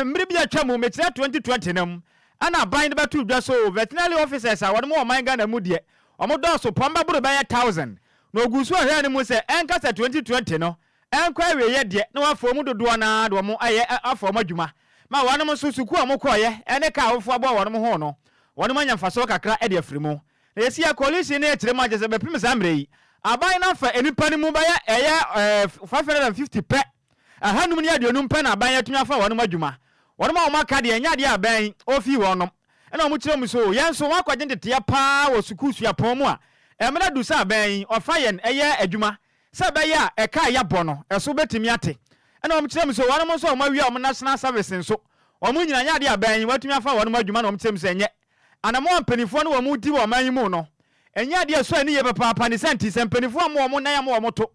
mmere bi a atwa mu, mekyerɛ 2020 no mu, ɛna aban no bɛto dwa so veterinary officers a wɔn wɔ ɔman Ghana mu deɛ, wɔn dɔɔso pɔn bɛboro bɛyɛ 1,000. Na ogu so ɔhwɛ no mu sɛ ɛnka sɛ 2020 no ɛnkɔ awieeɛ deɛ, na wɔafa wɔn mu dodoɔ no ara de wɔn ayɛ afa wɔn adwuma ma wɔnom nso sukuu a wɔkɔeɛ ne ka a awofoɔ aboa wɔn ho no, wɔnom anya mfasoɔ kakra de afiri mu. Na yɛsi yɛ coalition no akyire mu a, kyerɛ sɛ bɛpem saa mmerɛ yi, aban no afa nnipa no mu bɛyɛ ɛyɛ 550 pɛ, 550 pɛ na aban atumi afa wɔnom adwuma. Wɔnom a wɔn aka deɛ, ɛnyɛ adeɛ a aban ɔfii wɔnom. Ɛna wɔn kyerɛ mu so, yɛn nso wɔn akɔgye nteteɛ paa wɔ sukuu suapɔn mu a, mmerɛ du sɛ aban yi ɔfa yɛn ɛyɛ adwuma sɛ ɛbɛyɛ a ɛka a yɛabɔ no ɛso bɛtumi ate. Ɛna wɔn kyerɛ mu so, wɔnom nso a wɔn awia wɔn national service nso, wɔn nyina nyɛ adeɛ a aban yi wɔatumi afa wɔnom adwuma na wɔn kyerɛ mu sɛ ɛnyɛ Anammɔn a mpanimfoɔ ne wɔn redi wɔ ɔman yi mu no, ɛnyɛ adeɛ a ɛsɔ ani yie papaapa. Ne saa nti, sɛ mpanimfoɔ amma wɔn nan amma wɔn to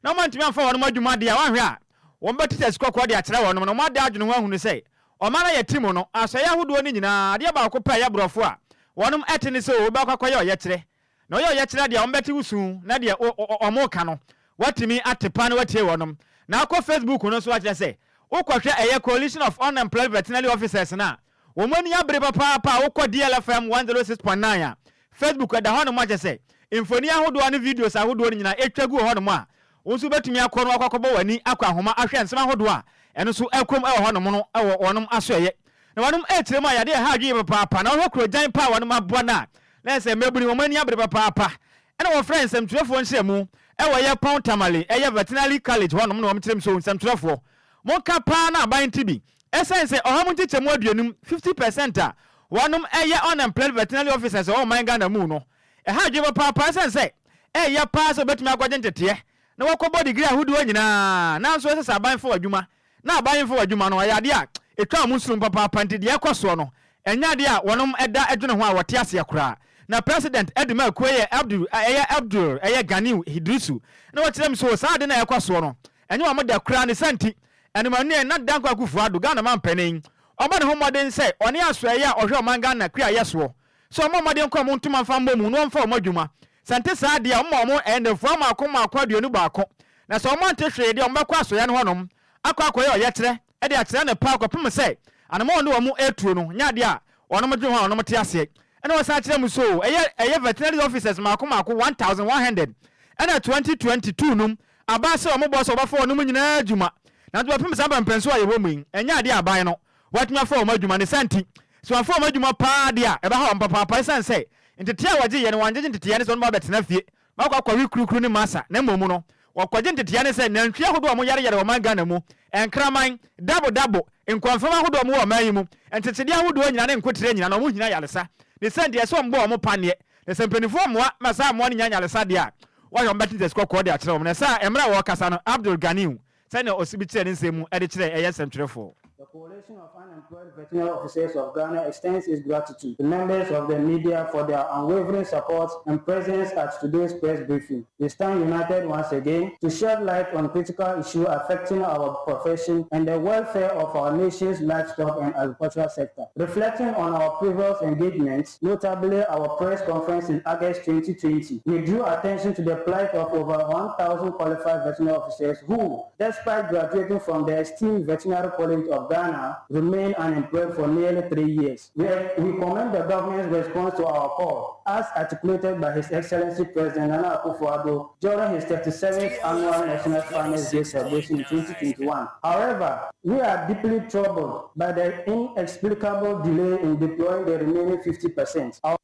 na wɔantumi amfa wɔn adwuma deɛ a, wɔanhwɛ a, wɔbɛte sɛ asukɔkɔɔ de akyerɛ wɔn na wɔada adwene ho ahunu sɛ ɔman a yɛte mu no, asɔeɛ ahodoɔ no nyinaa, adeɛ baako pɛ a ɛyɛ aborɔfo a wɔnom te ne sɛ o, wobɛkɔ akɔyɛ ɔyɛkyerɛ. Na ɔyɛ ɔyɛkyerɛ deɛ a, wɔbɛte wo su na deɛ wɔreka no, woatumi ate paa na woatie wɔnom. Na akɔ Facebook no nso akyerɛ sɛ wokɔhwɛ ɛyɛ Coalition of Unemployed Veterinary Officers no a, Wɔn ani abere papaapa a wokɔ DLFM 106.9 a, Facebook ɛda hɔnom a kyerɛ sɛ mfoni ahodoɔ ne videos ahodoɔ no nyinaa ɛtwa gu wɔ hɔnom a wo nso wobɛtumi akɔ no akɔ akɔbɔ w'ani akɔ ahoma ahwɛ nsɛm ahodoɔ a ɛno nso ɛkɔm wɔ hɔnom no wɔ wɔnom asoɛeɛ na wɔnom ɛrekyerɛ mu a yadeɛ ɛha adwene papaapa na wohwɛ kurogyan pa a wɔnom aboa no a na ɛsɛ mmabunu wɔn ani abere papaapa ɛna wɔfrɛ nsɛmtwerɛfoɔ nhyerɛmu ɛwɔ yɛ Pɔn Tamale ɛyɛ Veterinary College hɔnom na wɔn kyerɛ mu so nsɛmtwerɛfoɔ Monka paa na aban nte bi. Ɛsiane sɛ ɔha mu nkyekyɛmu 50, 50 percent, a wɔnom yɛ unemployed veterinary officers wɔ ɔman Ghana mu no, ɛha adwene papaapa ɛsiane sɛ ɛyɛ paa sɛ wɔbɛtumi akɔgye nteteɛ na wɔakɔbɔ degree ahodoɔ nyinaa nanso ɛsɛ sɛ aban fa w'adwuma na aban mfa w'adwuma no ɛyɛ adeɛ a ɛtwa wɔn nsonom papaapa nti deɛ ɛkɔ soɔ no ɛnyɛ adeɛ a wɔnom da dwene ho a wɔte aseɛ koraa. Na President de ma akuo yɛ Abdul ɛyɛ Abdul ɛyɛ Ganiu Iddrisu na wɔkyerɛ mu so saa ade no a ɛkɔ soɔ no ɛnyɛ wɔn dɛ koraa ne saa nti Animanuɛ na Dankwa Akufo Addo Ghana manpanin ɔbɔ ne ho mmɔden sɛ ɔne asoɛeɛ a ɔhwɛ ɔman Ghana kuayɛ soɔ sɛ ɔmmɔ mmɔden nkɔ wɔn ntoma mfa mmɔ mu na wɔmfa wɔn adwuma sɛ nte saa deɛ a wɔma wɔn nnafua mmaako mmaako 21 na sɛ wɔn ante hwee deɛ wɔbɛkɔ asoɛeɛ no hɔnom akɔ akɔyɛ ɔyɛkyerɛ de akyerɛ no paa kɔpem sɛ anamɔn ne wɔn retuo no nyɛ adeɛ a wɔnom dwene ho a wɔnom te aseɛ. Ɛna wɔsan kyerɛ mu so ɛyɛ ɛyɛ veterinary officers mmaako mmaako 1,100 ɛna 2022 nom aba sɛ wɔn bɔ sɛ wɔbɛfa wɔnom nyinaa adwuma nanso bɛpem saa mpɛnpɛnsoɔ a yɛwɔ mu yi ɛnyɛ adeɛ a aban no wɔatumi afa wɔn adwuma. Ne saa nti sɛ wɔamfa wɔn adwuma paa deɛ a ɛbɛha wɔn papaapa ɛsiane sɛ nteteɛ a wɔgyeeɛ no wɔangyegye nteteɛ ne sɛ wɔnom ba bɛtena fie Makɔ akɔwe kurukuru ne masa, na mmom no, wɔkɔgye nteteɛ ne sɛ nantwie ahodoɔ a wɔyareyare wɔ ɔman Ghana mu, nkraman, dabo dabo, nkɔmfam ahodoɔ a wɔwɔ ɔman yi mu, nkyekyedeɛ ahodoɔ nyinaa ne nkoterɛ nyinaa na wɔhia ayaresa. Ne saa nti, ɛsɛ sɛ wɔbɔ wɔn paneɛ, na sɛ mpanimfoɔ mmoa ma saa mmoa no nya nyaresa deɛ a, wɔayɛ wɔn bɛte ntɛsi kɔkɔɔ de akyerɛ wɔn. Na saa mmerɛ a wɔrekasa no, Abdul Ganiu, sɛnea ɔsi bi kyerɛɛ ne nsɛm mu de kyerɛɛ ɛyɛ nsɛmtwerɛfoɔ. The Coalition of Unemployed Veterinary Officers of Ghana extends its gratitude to members of the media for their unwavering support and presence at today's press briefing. We stand united once again to shed light on critical issues affecting our profession and the welfare of our nation's livestock and agricultural sector. Reflecting on our previous engagements, notably our press conference in August 2020, we drew attention to the plight of over 1,000 qualified veterinary officers who, despite graduating from the esteemed Veterinary College of Ghana, remain unemployed for nearly 3 years. We commend the government's response to our call, as articulated by His Excellency President Nana Akufo-Addo during his 37th annual National Farmers Day celebration in 2021. However, we are deeply troubled by the inexplicable delay in deploying the remaining 50%. Our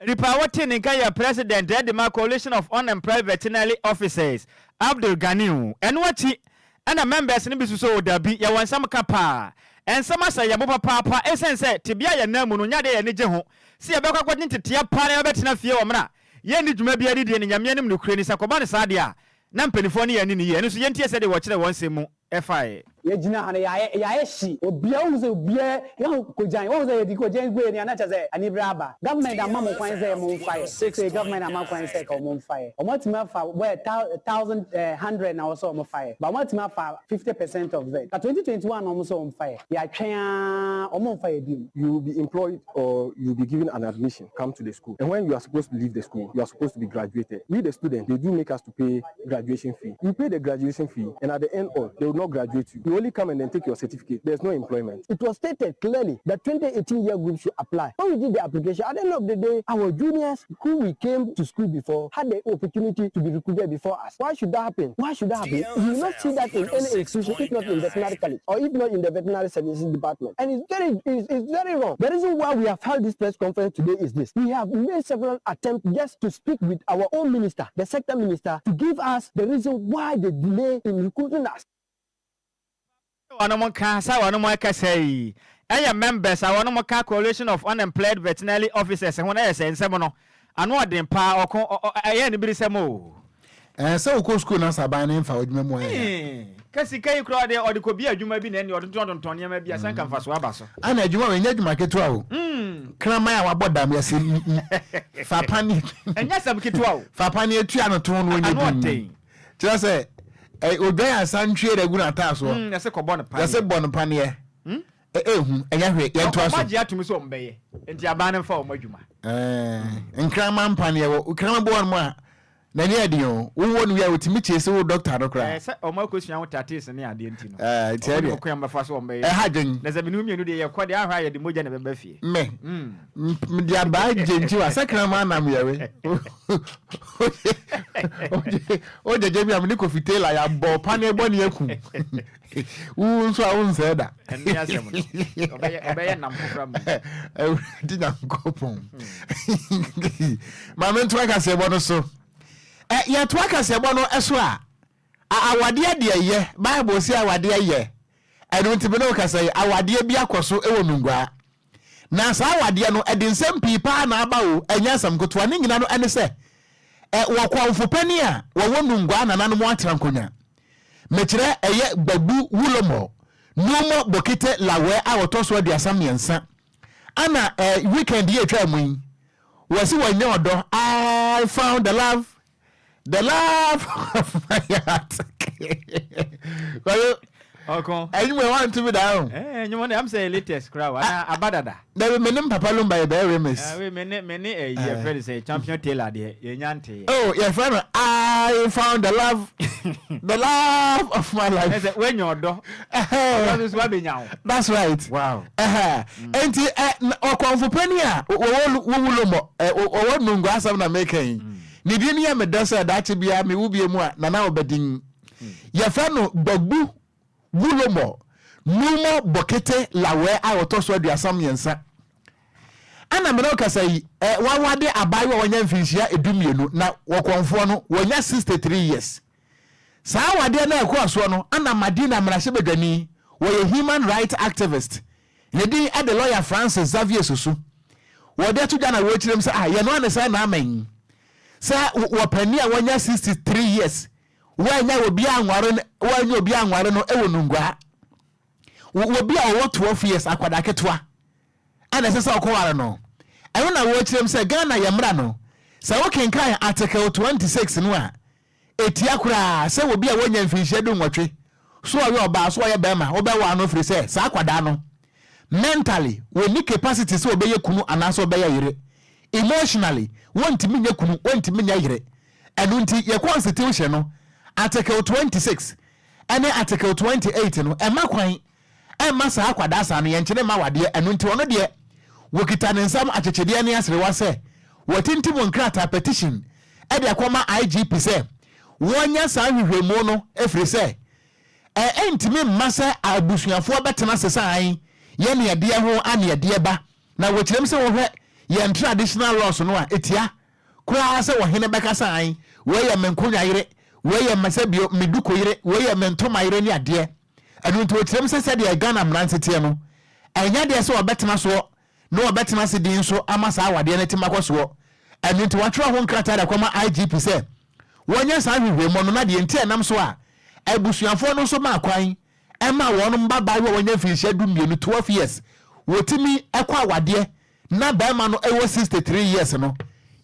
Nipa a wɔte ne nka yɛ president ɛde ma Coalition of Unemployed Veterinary Officers, Abdul Ganiu. Ɛno akyi ɛna members no bi soso dabi, yɛwɔ nsɛm ka paa, nsɛm ahyɛ yɛn bo papaapa ɛsiane sɛ tebea yɛn nan mu no nyɛ adeɛ yɛn ani gye ho sɛ yɛbɛkɔ akɔgye nteteɛ paa na yɛbɛtena fie wɔ mmerɛ a yɛnni dwuma bi adidie ne Nyame anim nokorɛ ni sɛ kɔba no saa deɛ a na mpanimfoɔ ne yɛn ani ne yie. Ɛno nso yɛntie sɛdeɛ wɔkyerɛ wɔn nsɛm mu ɛfae. Yɛgyina ha no yɛayɛ yɛayɛ hye obiara wohu sɛ obiara yɛahu kogyan wohu sɛ yɛde kogyan gu yɛn ani a na kyerɛ sɛ anibere aba government amma mo kwan sɛ momfa yɛ sei government amma kwan sɛ ka wɔn mfa yɛ wɔn atumi afa bɛyɛ thou thousand eh hundred na wɔsɛ wɔn fa yɛ but wɔn atumi afa 50 percent of it ka 2021 na wɔn sɛ wɔn fa yɛ yɛatwɛn ara wɔn mfa yɛ biom. You will be employed or you will be given an admission come to the school and when you are supposed to leave the school you are supposed to be graduated. We the students they do make us to pay graduation fee. You pay the graduation fee and at the end all they will not graduate you. You only come and then take your certificate. There's no employment. It was stated clearly that 2018 year group should apply. When we did the application, at the end of the day, our juniors who we came to school before had the opportunity to be recruited before us. Why should that happen? Why should that happen? You will not see that in any institution, if not in veterinary college or if not in the veterinary services department. And it's very, it's, it's very wrong. The reason why we have held this press conference today is this. We have made several attempts just to speak with our own minister, the sector minister, to give us the reason why the delay in recruiting us. Wɔn ka sɛ wɔn kasa yi ɛyɛ members a wɔn ka Coalition of Unemployed Veterinary Officers ho na ɛyɛ sɛ nsɛm no ano ɔden paa ɔko ɛyɛ ne biri sɛm o. Ɛɛ, sɛ wokɔ sukuu na saban ne mfa adwuma mu ayɛ. Ka sika yi koraa ɔde ɔde kɔ bi adwuma bi na ɛne ɔde tontɔn nneɛma bi asan ka nfa so aba so. Ana adwuma wɔ ɛnyɛ adwuma ketewa o. Kraman a wabɔ dam yɛsɛ fa pani. Ɛnyɛ sɛm ketewa o. Fa pani etua no to no onye dum. Kyerɛ sɛ ɛ odwan asantwie de gu n'ataa soɔ. Yɛsɛ kɔbɔ no paneɛ. Yɛsɛ bɔ no paneɛ. Ehu ɛnyɛ hwee, yɛn to aso. Ɔmo agye atum sɛ ɔmo bɛyɛ nti aban no nfa ɔmo adwuma. Ɛɛ, nkraman paneɛ wɔ nkraman bɔ wɔn mu a n'ani yɛ den o, wowɔ no wie a wotumi kyie sɛ wo dɔkta no koraa. Ɛɛ, sɛ ɔmo akosua ho tatis ne adeɛ nti no. Ɛɛ, nti ɛdeɛ. Ɔmo kwan bɛfa so ɔmo bɛyɛ. Ɛha dwen. Na sɛ mene mmienu deɛ yɛkɔ deɛ ahwɛ a yɛde mogya na ɛbɛba fie. Mɛ mede abaa gye nkyi wa sɛ kraman nam yɛwe ogyegye bi a mene Kofi Taylor yɛabɔ paneɛ bɔ ne aku wo nso a wonsɛɛ da. Ɛne asɛm no ɔbɛyɛ nam foforɔ ma. Awurade Nyankopɔn, ma mentoa kaseɛbɔ no so. Yɛtoa kaseɛbɔ no so a, awadeɛ deɛ yɛ Bible sɛ awadeɛ yɛ ɛno nti me ne wo kasa yi, awadeɛ bi akɔ so wɔ Nungwaa, na saa awadeɛ no ɛde nsɛm pii paa na aba o. Ɛnyɛ asɛm ketewa. Ne nyina no ɛne sɛ wɔ kɔmfo panin a wɔwɔ Nungwaa nananom atena nkonnwa, mekyerɛ ɛyɛ Gbagbu Wulomɔ Numo Bokite Lawɛ a ɔtɔ so 33, ana weekend yi atwa mu yi wɔsi wɔnyɛ ɔdɔ. I found the love, the love of my heart. Kɔyo. Ɔko. Ɛnyim ɛ wantumi da o. Ɛɛ, ɛnyim no am sɛ latest kora wa na aba dada. Dabi, me ne Papa Lumba yɛ bɛyɛ remix. Ɛɛ, me ne me ne ɛyi yɛ fɛ de sɛ Champion Taylor deɛ yɛ nya nte. Oh, yɛ fɛ no I found the love, the love of my life. Ɛsɛ wenya ɔdɔ. Ɔdɔ nso abenya wo. That's right. Wow. Ɛhɛ nti ɛ ɔkɔnfo panyin a wɔwɔ wɔwulo mɔ ɛ wɔwɔ nungu asɛm na meka yi. Ne din yɛ me dɛ sɛ daakye biara me wo bie mu a nana ɔbɛdin. Yɛfrɛ no Gbagbu Wulomɔ Numɔ Bɔkete Lawɛ a ɔtɔ so 33. Ɛna mene ɔkasa yi, ɛ wawade abaayewa a wanya mfinhyia 12 na wɔkɔnfoɔ no wɔnya 63 years. Saa awadeɛ no a ɛkɔɔ soɔ no, ana Madina mmarahyɛbadwani, wɔyɛ human rights activist, ne din de lawyer Francis Xavier Sosu. Wɔde ato dwa na wɔrekyerɛ mu sɛ ah yɛn no ane sɛ na amɛn sɛ wɔpanin a wanya 63 years wɔanya obi anware no, wɔanya obi anware no wɔ Nungua. Obi a ɔwɔ 12 years, akwadaa ketewa, ɛna ɛsɛ sɛ ɔkɔware no. Ɛno na wɔrekyerɛ mu sɛ Ghana yɛ mmara no, sɛ wokenkan article 26 no a, ɛtia koraa sɛ obi a wɔnya mfinhyia 18 so, ɔyɛ ɔbaa so ɔyɛ bɛrima, wobɛwaa no, firi sɛ saa akwadaa no mentally wɔnni capacity sɛ ɔbɛyɛ kunu anaasɛ ɔbɛyɛ yere. Emotionally wɔntumi nyɛ kunu, wɔntumi nyɛ yere. Ɛno nti yɛ constitution no article 26 ɛne article 28 no ɛma kwan ɛmma saa akwadaa saa no yɛnkyene mma wadeɛ. Ɛno nti ɔno deɛ wɔkita ne nsam akyekyedeɛ ne aserewa sɛ wɔtintim nkrataa petition ɛde akɔma IGP sɛ wɔnyɛ saa nhwehwɛmu no, ɛfiri sɛ ɛntumi mma sɛ abusuafoɔ bɛtena ase sɛ an yɛ neɛdeɛ ho aneɛdeɛ ba. Na wɔkyerɛm sɛ wɔhwɛ yɛn traditional laws no a, ɛtia koraa sɛ wɔhene bɛka sɛ an wei yɛ me nkonwa yere, wei yɛ me sɛ bio me duku yere, wei yɛ me ntoma yere ne adeɛ. Ɛno nti wɔkyerɛm sɛ sɛdeɛ Ghana mmeranteteɛ no, ɛnyɛ deɛ sɛ wɔbɛtena soɔ na wɔbɛtena ase din nso ama saa awadeɛ no atim akɔ soɔ. Ɛno nti wɔatwerɛ ho nkrataa de akɔma IGP sɛ wɔnyɛ saa nhwehwɛmu no na deɛ nti a ɛnam so a abusuafoɔ no nso maa kwan. ɛma wɔn mmabaayewa a wɔanya mfinhyia 12, 12 years, wɔtumi kɔ awadeɛ na barima no wɔ 63 years no.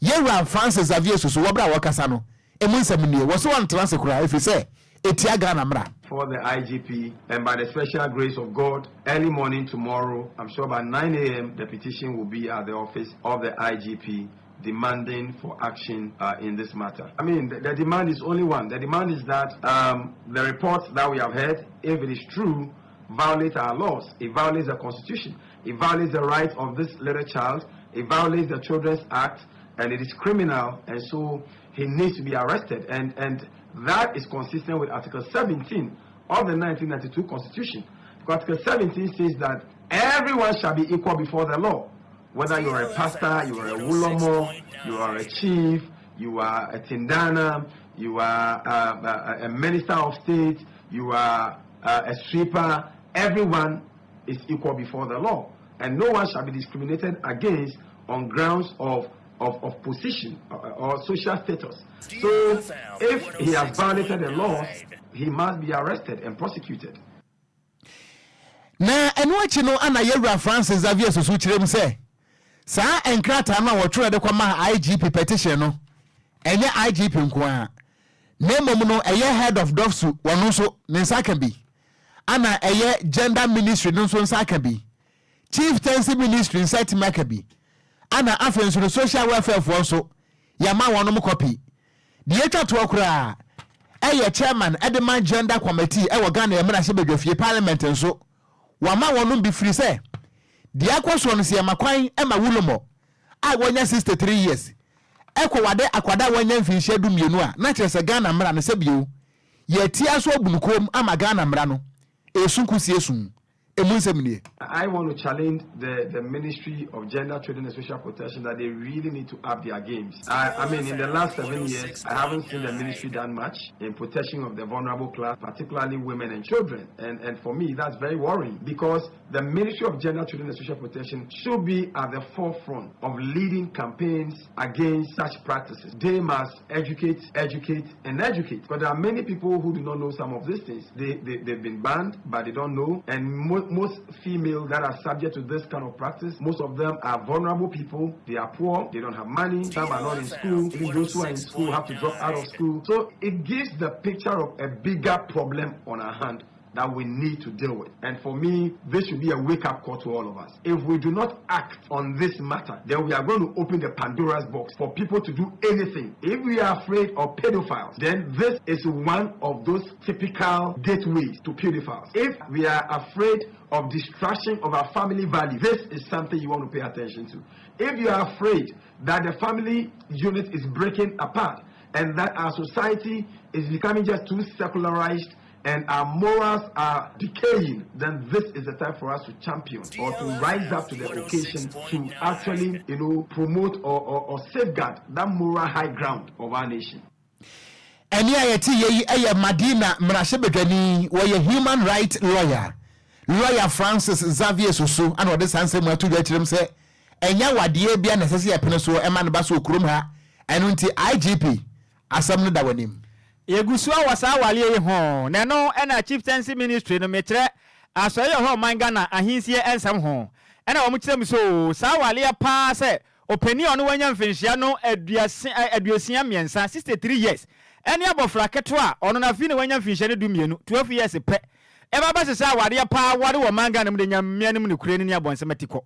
Yɛwura Francis Xavier Susu wɔ berɛ a wɔkasa no, ɛmu nsɛm nie, wɔse wɔntena ase koraa ɛfiri sɛ ɛtia Ghana mmara. For the IGP and by the special grace of God, early morning tomorrow, I'm sure by 9 a.m., the petition will be at the office of the IGP demanding for action in this matter. I mean, the demand is only one. The demand is that the reports that we have heard, if it is true, violate our laws. It violates the constitution. It violates the right of this little child. It violates the Children's Act, and it is criminal. And so he needs to be arrested. And that is consistent with Article 17 of the 1992 Constitution. Because Article 17 says that everyone shall be equal before the law. Whether you are a pastor, you are a wulomo, you are a chief, you are a tindana, you are a minister of state, you are a sweeper, everyone is equal before the law. And no one shall be discriminated against on grounds of position or social status. So if he has violated the laws, he must be arrested and prosecuted. Na ɛno akyi no ana yɛwura Francis Xavier Soso kyerɛ mu sɛ saa nkrataa no a wɔtwerɛ de kɔma IGP petition no, ɛnyɛ IGP nko a, na mmom no ɛyɛ head of DOVVSU, wɔno nso ne nsa ka bi, ana ɛyɛ gender ministry no nso nsa aka bi, chieftaincy ministry nsa tumi aka bi, ana afei nso no social welfare foɔ nso yɛma wɔnom copy. Deɛ atwa toɔ koraa ɛyɛ chairman ɛde ma gender committee ɛwɔ Ghana mmarahyɛ badwafie, parliament, nso wama wɔnom bi, firi sɛ deɛ akɔ soɔ no sɛ yɛma kwan ɛma wulomɔ a wɔnya 63 years ɛkɔ wade akwadaa a wɔnya mfinhyia 12 a, na kyerɛ sɛ Ghana mmara no sɛ bio yɛtia so abunukom ama Ghana mmara no esu nkusie sum. Emu nsɛm nie. I want to challenge the Ministry of Gender, Children and Social Protection that they really need to up their games. I mean, in the last 7 years, I haven't seen the ministry done much in protection of the vulnerable class, particularly women and children. And for me, that's very worrying because the Ministry of Gender, Children and Social Protection should be at the forefront of leading campaigns against such practices. They must educate, educate, and educate. Because there are many people who do not know some of these things. They've been banned, but they don't know. And most females that are subject to this kind of practice, most of them are vulnerable people. They are poor, they don't have money, some are not in school. Even those who are in school have to drop out of school. So it gives the picture of a bigger problem on our hand that we need to deal with. And for me, this should be a wake up call to all of us. If we do not act on this matter, then we are going to open the Pandora's box for people to do anything. If we are afraid of pedophiles, then this is one of those typical gateways to pedophiles. If we are afraid of destruction of our family value, this is something you want to pay attention to. If you are afraid that the family unit is breaking apart and that our society is becoming just too secularized and our morals are decaying, then this is the time for us to champion or to rise up to the occasion to actually promote or safeguard that moral high ground of our nation. Ɛne a yɛte yɛ yi ɛyɛ Madina mmarahyɛbadwani, wɔyɛ human right lawyer, Lawyer Francis Xavier Soso, ana ɔde saa nsɛm ato dwa kyerɛm sɛ ɛnyɛ wadeɛ bia na ɛsɛ sɛ yɛpene so ɛma no ba so wɔ kurom ha. Ɛno nti IGP, asɛm no da w'anim. Yɛgu so a wɔ saa awareɛ yi ho, na ɛno ɛna chieftaincy ministry no, mekyerɛ asɔre yɛ hɔ ɔman Ghana ahensie nsɛm ho, ɛna wɔn kyerɛ mu so saa awareɛ paa sɛ ɔpanin a ɔno wanya mfinhyia no 63, 63 years, ɛne abɔfra ketewa a ɔno n'afi na wanya mfinhyia no 12, 12 years pɛ, ɛba bɛhyehyɛ awareɛ paa ware wɔ man Ghana mu de nyamea no mu ne kure no ne abɔnsɛm ati kɔ.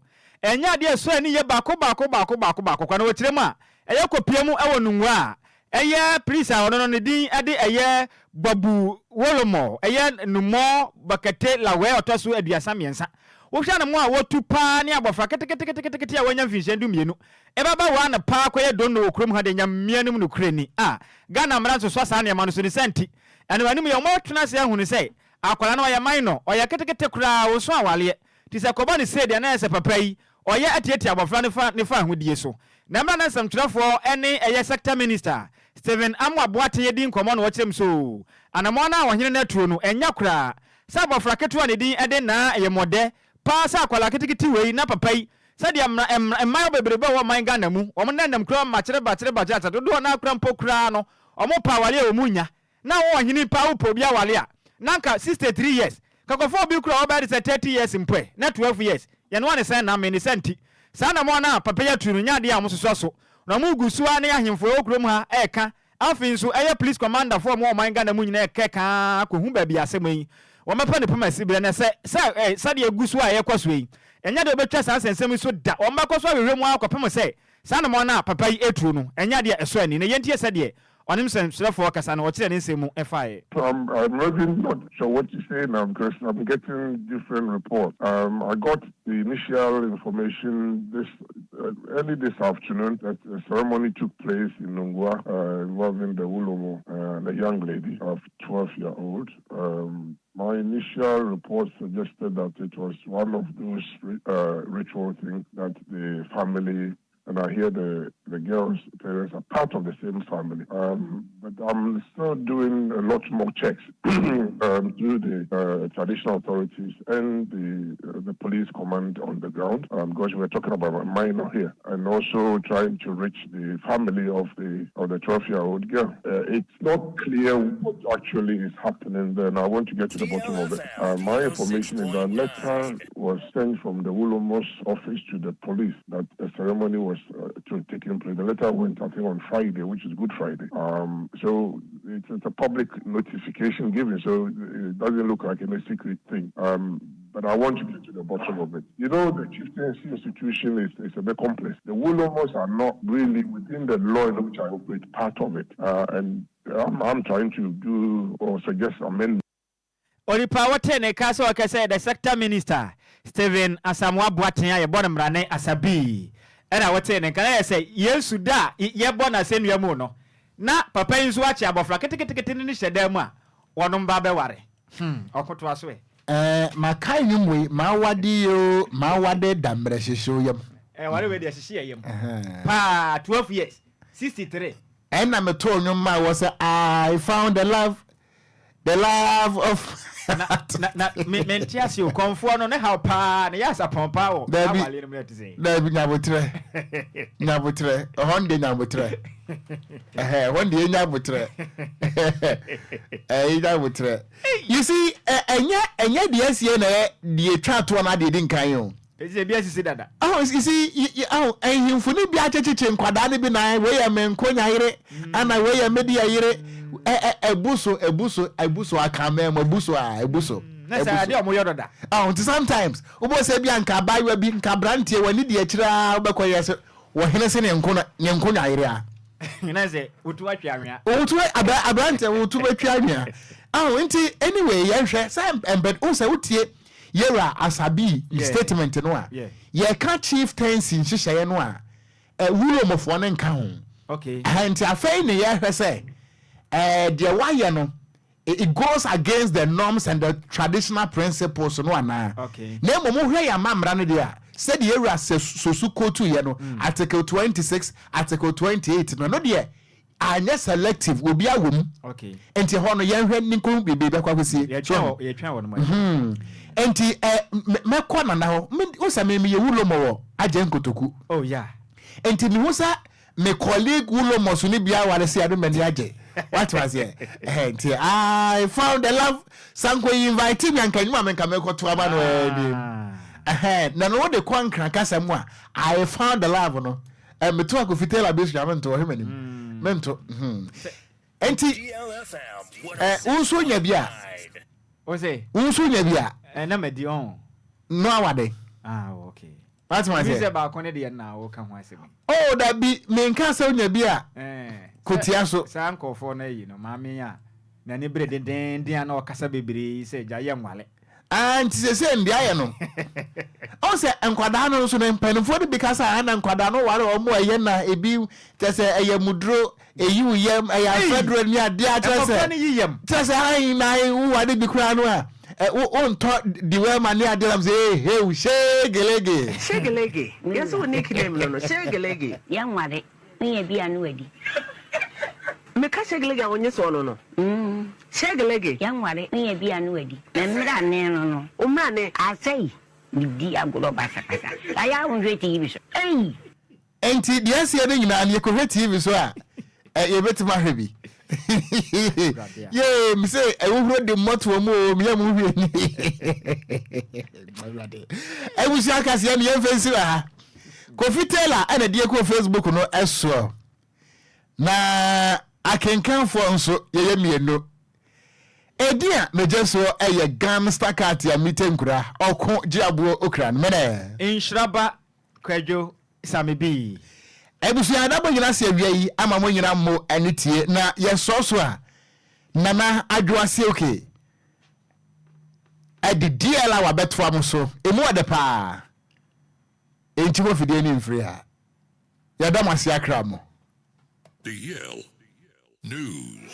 Ɛnyɛ adeɛ ɛsɔ ani yɛ baako baako baako baako baako kwan. Wɔkyerɛ mu a ɛyɛ kɔpie mu ɛwɔ Nungua a ɛyɛ police a ɔno no ne din ɛde ɛyɛ Babu Wolomɔ, ɛyɛ Numɔ Bakate Lawɛ ɔtɔ so 33. Wohwɛ ne mu a wɔtu paa ne abɔfra keteketekete a wɔanya mfinhyia 12 ɛbɛba waa ne paa kɔyɛ dondo wɔ kurom ha de nyamea no mu no kure ni a Ghana mmara nso so saa nneɛma no so ne sɛ nti ɛno anim yɛ ɔmo ase ahunu sɛ akwadaa no ɔyɛ minor, ɔyɛ ketekete koraa, wɔso awaleɛ te sɛ kɔba ne sei deɛ na yɛ sɛ papa yi ɔyɛ atiatia abɔfra ne fa ahodie so. Na mmerɛ na nsɛmtwerɛfoɔ ne ɛyɛ sector minister Stephen Amoa Boateng yɛdi nkɔmmɔ no, wɔkyerɛ m so anammɔn no a ɔhene no atuo no ɛnya koraa sɛ abɔfra ketewa ne din ɛde naa ɛyɛ mɔdɛ paa sɛ akwadaa ketekete wei na papa yi sɛdeɛ mmaayewa bebrebe a wɔ ɔman Ghana mu wɔn nenam kura makyere bakyere bakyere ata dodoɔ na akora mpo koraa no wɔn pa awale a wɔn nya na wɔn ɔhene pa wopɛ obi awale a na nka 63 years Kakɔfa obi kura ɔbɛyɛ te sɛ 30 years mpo ɛ, na 12 years, yɛnoa ne sɛn nam ne sɛ nti. Saa anammɔn no a papa yi atu no nyɛ adeɛ a wɔsosɔ so. Na wɔgu so ara ne ahemfo a ɛwɔ kurom ha reka. Afei nso ɛyɛ police commander foɔ a wɔwɔ ɔman Ghana mu nyinaa reka ara kɔhu baabi a asɛm yi wɔbɛpɛ ne poma siberɛ. Na sɛ sɛ ɛ sɛdeɛ ɛgu so a ɛrekɔ soɔ yi, ɛnyɛ adeɛ a wɔbɛtwa saa nsɛnsɛm yi so da. Wɔbɛkɔ so ahwehwɛ mu ara kɔpem sɛ saa anammɔn no a papa yi retuo no, ɛnyɛ adeɛ a ɛsɔ ani. Na yɛntie sɛdeɛ ɔne nsɛmtwerɛfoɔ kasa no, ɔkyerɛɛ ne nsɛm mu faeɛ. So I'm, I'm really not sure what to say now because I'm getting different reports. Um, I got the initial information this uh, early this afternoon that a ceremony took place in Nungua uh, involving the Wulomo and a young lady of 12 year old. Um, my initial report suggested that it was one of those uh, ritual things that the family and I hear the, the girl's parents are part of the same family. Um, but I'm still doing a lot more checks um, through the uh, traditional authorities and the, uh, the police command on the ground, um, because we're talking about a minor here, and also trying to reach the family of the of the 12 year old girl. Uh, it's not clear what actually is happening there, and I want to get to the bottom of it. Uh, my information is that letter was sent from the Wulomos office to the police that a ceremony was uh, to taking place. The letter went, I think, on Friday, which is Good Friday. Um, so it's, it's, a public notification given, so it doesn't look like any secret thing. Um, but I want to get to the bottom of it. You know, the chieftaincy institution is, is a bit complex. The Wulomos are not really within the law in which I operate part of it. Uh, and I'm, I'm trying to do or suggest amendments. Onipa a wɔtee ne nka sɛ ɔkasa yɛ the sector minister, Stephen Asamoah Boateng a yɛbɔ no mmrane Asabii ɛna wɔtee ne nka. Na yɛ sɛ Yesu da a yɛbɔ no asɛnnua mu no, na papa yi nso akye abɔfra ketekete no ne hyɛ dan mu a wɔnom ba bɛware. Hmm, ɔko toa so ɛ. Eh, makae nnwom wei, M'awade yi o, m'awade da mmerɛ hyehye wo yam. Eh, ware wei deɛ hyehye yɛ yam paa, 12 years, 63. Ɛna metoo nnwom maa wɔ sɛ I found the love The love of na na na me me nte ase o kɔnfoɔ no ne haw paa ne yɛ asapɔn paa wɔ Dabi awale no mu na ɛte sɛ. dabi nyabotrɛ nyabotrɛ ɛhɔ no deɛ nyabotrɛ ɛhɛ ɛhɔ no deɛ yɛnya abotrɛ ɛyɛ nya abotrɛ you see ɛ ɛnyɛ ɛnyɛ deɛ asie na ɛyɛ deɛ etwa toɔ na deɛ edi nkan o. Eti ebi asisi dada. Ahu, you see, y- y- ahu, nhemfo no bi akyekyekye nkwadaa no bi na wei yɛ me nkonya yere, ana wei yɛ me deɛ yere. Ɛ ɛ ebu so, ebu so, ebu so aka mɛn mu, ebu so a, ebu so. Na sɛ adeɛ a wɔyɛ dada. Ahu, nti sometimes wobɔ sɛ bi a nka abaayewa bi, nka aberanteɛ w'ani di akyire ara wobɛkɔ yɛ sɛ wɔhene se ne nko ne nkonya yere a. Na sɛ wotu atwe anwea. Wotu abra aberanteɛ wotu bɛtwe anwea. Ahu, nti anyway yɛnhwɛ sɛ mpɛ wo sɛ wotie Yɛwura Asabi statement no a, yɛka chieftaincy nhyehyɛeɛ no a, Wulomofoɔ no nka ho. Ɛhɛn, nti afei ne yɛhwɛ sɛ deɛ wayɛ no, it goes against the norms and the traditional principles no anaa. Na mmom wohwɛ yɛn amammara no deɛ a, sɛdeɛ Yɛwura Sosu kootuiɛ no, Article 26, Article 28 no, ɛno deɛ anyɛ selective obi awɔ mu nti ɛhɔ no yɛnhwɛ ne nko biribi bɛkɔ akɔsie so hmm. nti ɛ mɛkɔ nana hɔ wo sɛ me meyɛ wulomɔ wɔ agye nkotoku oh, nti mehu sɛ me colleague wulomɔ so ne bia ware se ade m'ani agye wate aseɛ ɛhɛ nti I found the love sanko yi invite me anka nnwuma me nka mekɔto aba no ɛni ah. ɛhɛ na no wode kɔ nkran kasa mu a I found the love no Eh, meto akofi Taylor bi sua mento ɔhwɛ m'anim mm. mento hmm. nti eh, wo nso nya bi a wo nso nya bi a eh, na madi ɔn no awade ah okay wate ma sɛ baako ne deɛ na woka ho asɛm oh dabi menka sɛ wonya bi a eh, kotia so saa nkɔɔfoɔ no ayi no maame a n'ani bere dendenden a na ɔkasa bebree sɛ gya yɛ nwale Ah, nti sese ndeɛ ayɛ no. Ɔn sɛ nkwadaa no nso no mpanimfoɔ no bi ka sɛ ah na nkwadaa no ware wɔn ɛyɛ na ebi kyɛ sɛ ɛyɛ muduro eyi wo yam ɛyɛ afɛduro ne adeɛ akyerɛ sɛ Mmɔfra no yi yam. kyerɛ sɛ ayi na ayi wo ware bi koraa no a ɛ wo wontɔ diwɛma ne adeɛ nam sɛ ee heu shegelege. Shegelege, yɛsɛ wo nickname no no, Shegelege. Yɛnware. Wonya bi a na wadi. Meka Shegelege a wonye soɔ no no, Shegelege. Yɛnware. Wonya bi a na wadi. Me mmrane no no. Wo mmrane. Asɛi, medi agorɔ basabasa. Ayɛ a wonhwɛ TV so. Ei! Enti deɛ asie no nyinaa no yɛkɔhwɛ TV so a, yɛbɛtumi ahwɛ bi. Yee, me se ɛwohuro de mmɔtoɔ mu o, meyɛ mo hwie ni. Awurade. Abusua kaseɛ no yɛmfa nsi wɔ ha. Kofi Taylor ɛna deɛ kɔ Facebook no ɛsoɔ. Na akenkanfoɔ nso yɛyɛ mmienu. Edin a megye soɔ ɛyɛ Gangster Cat a mite nkura ɔko gye aboɔ okra no mene. Nhyira ba Kwadwo Same Bii. Abusua na mo nyina se awia yi ama mo nyina mo ani tie na yɛ sɔɔ so a Nana Adwoa Silky ɛde DL a wabɛtoa mo so emu ɔdɛ paa enti mo afidie ni mfiri ha yɛda mo ase akra mo. DL News.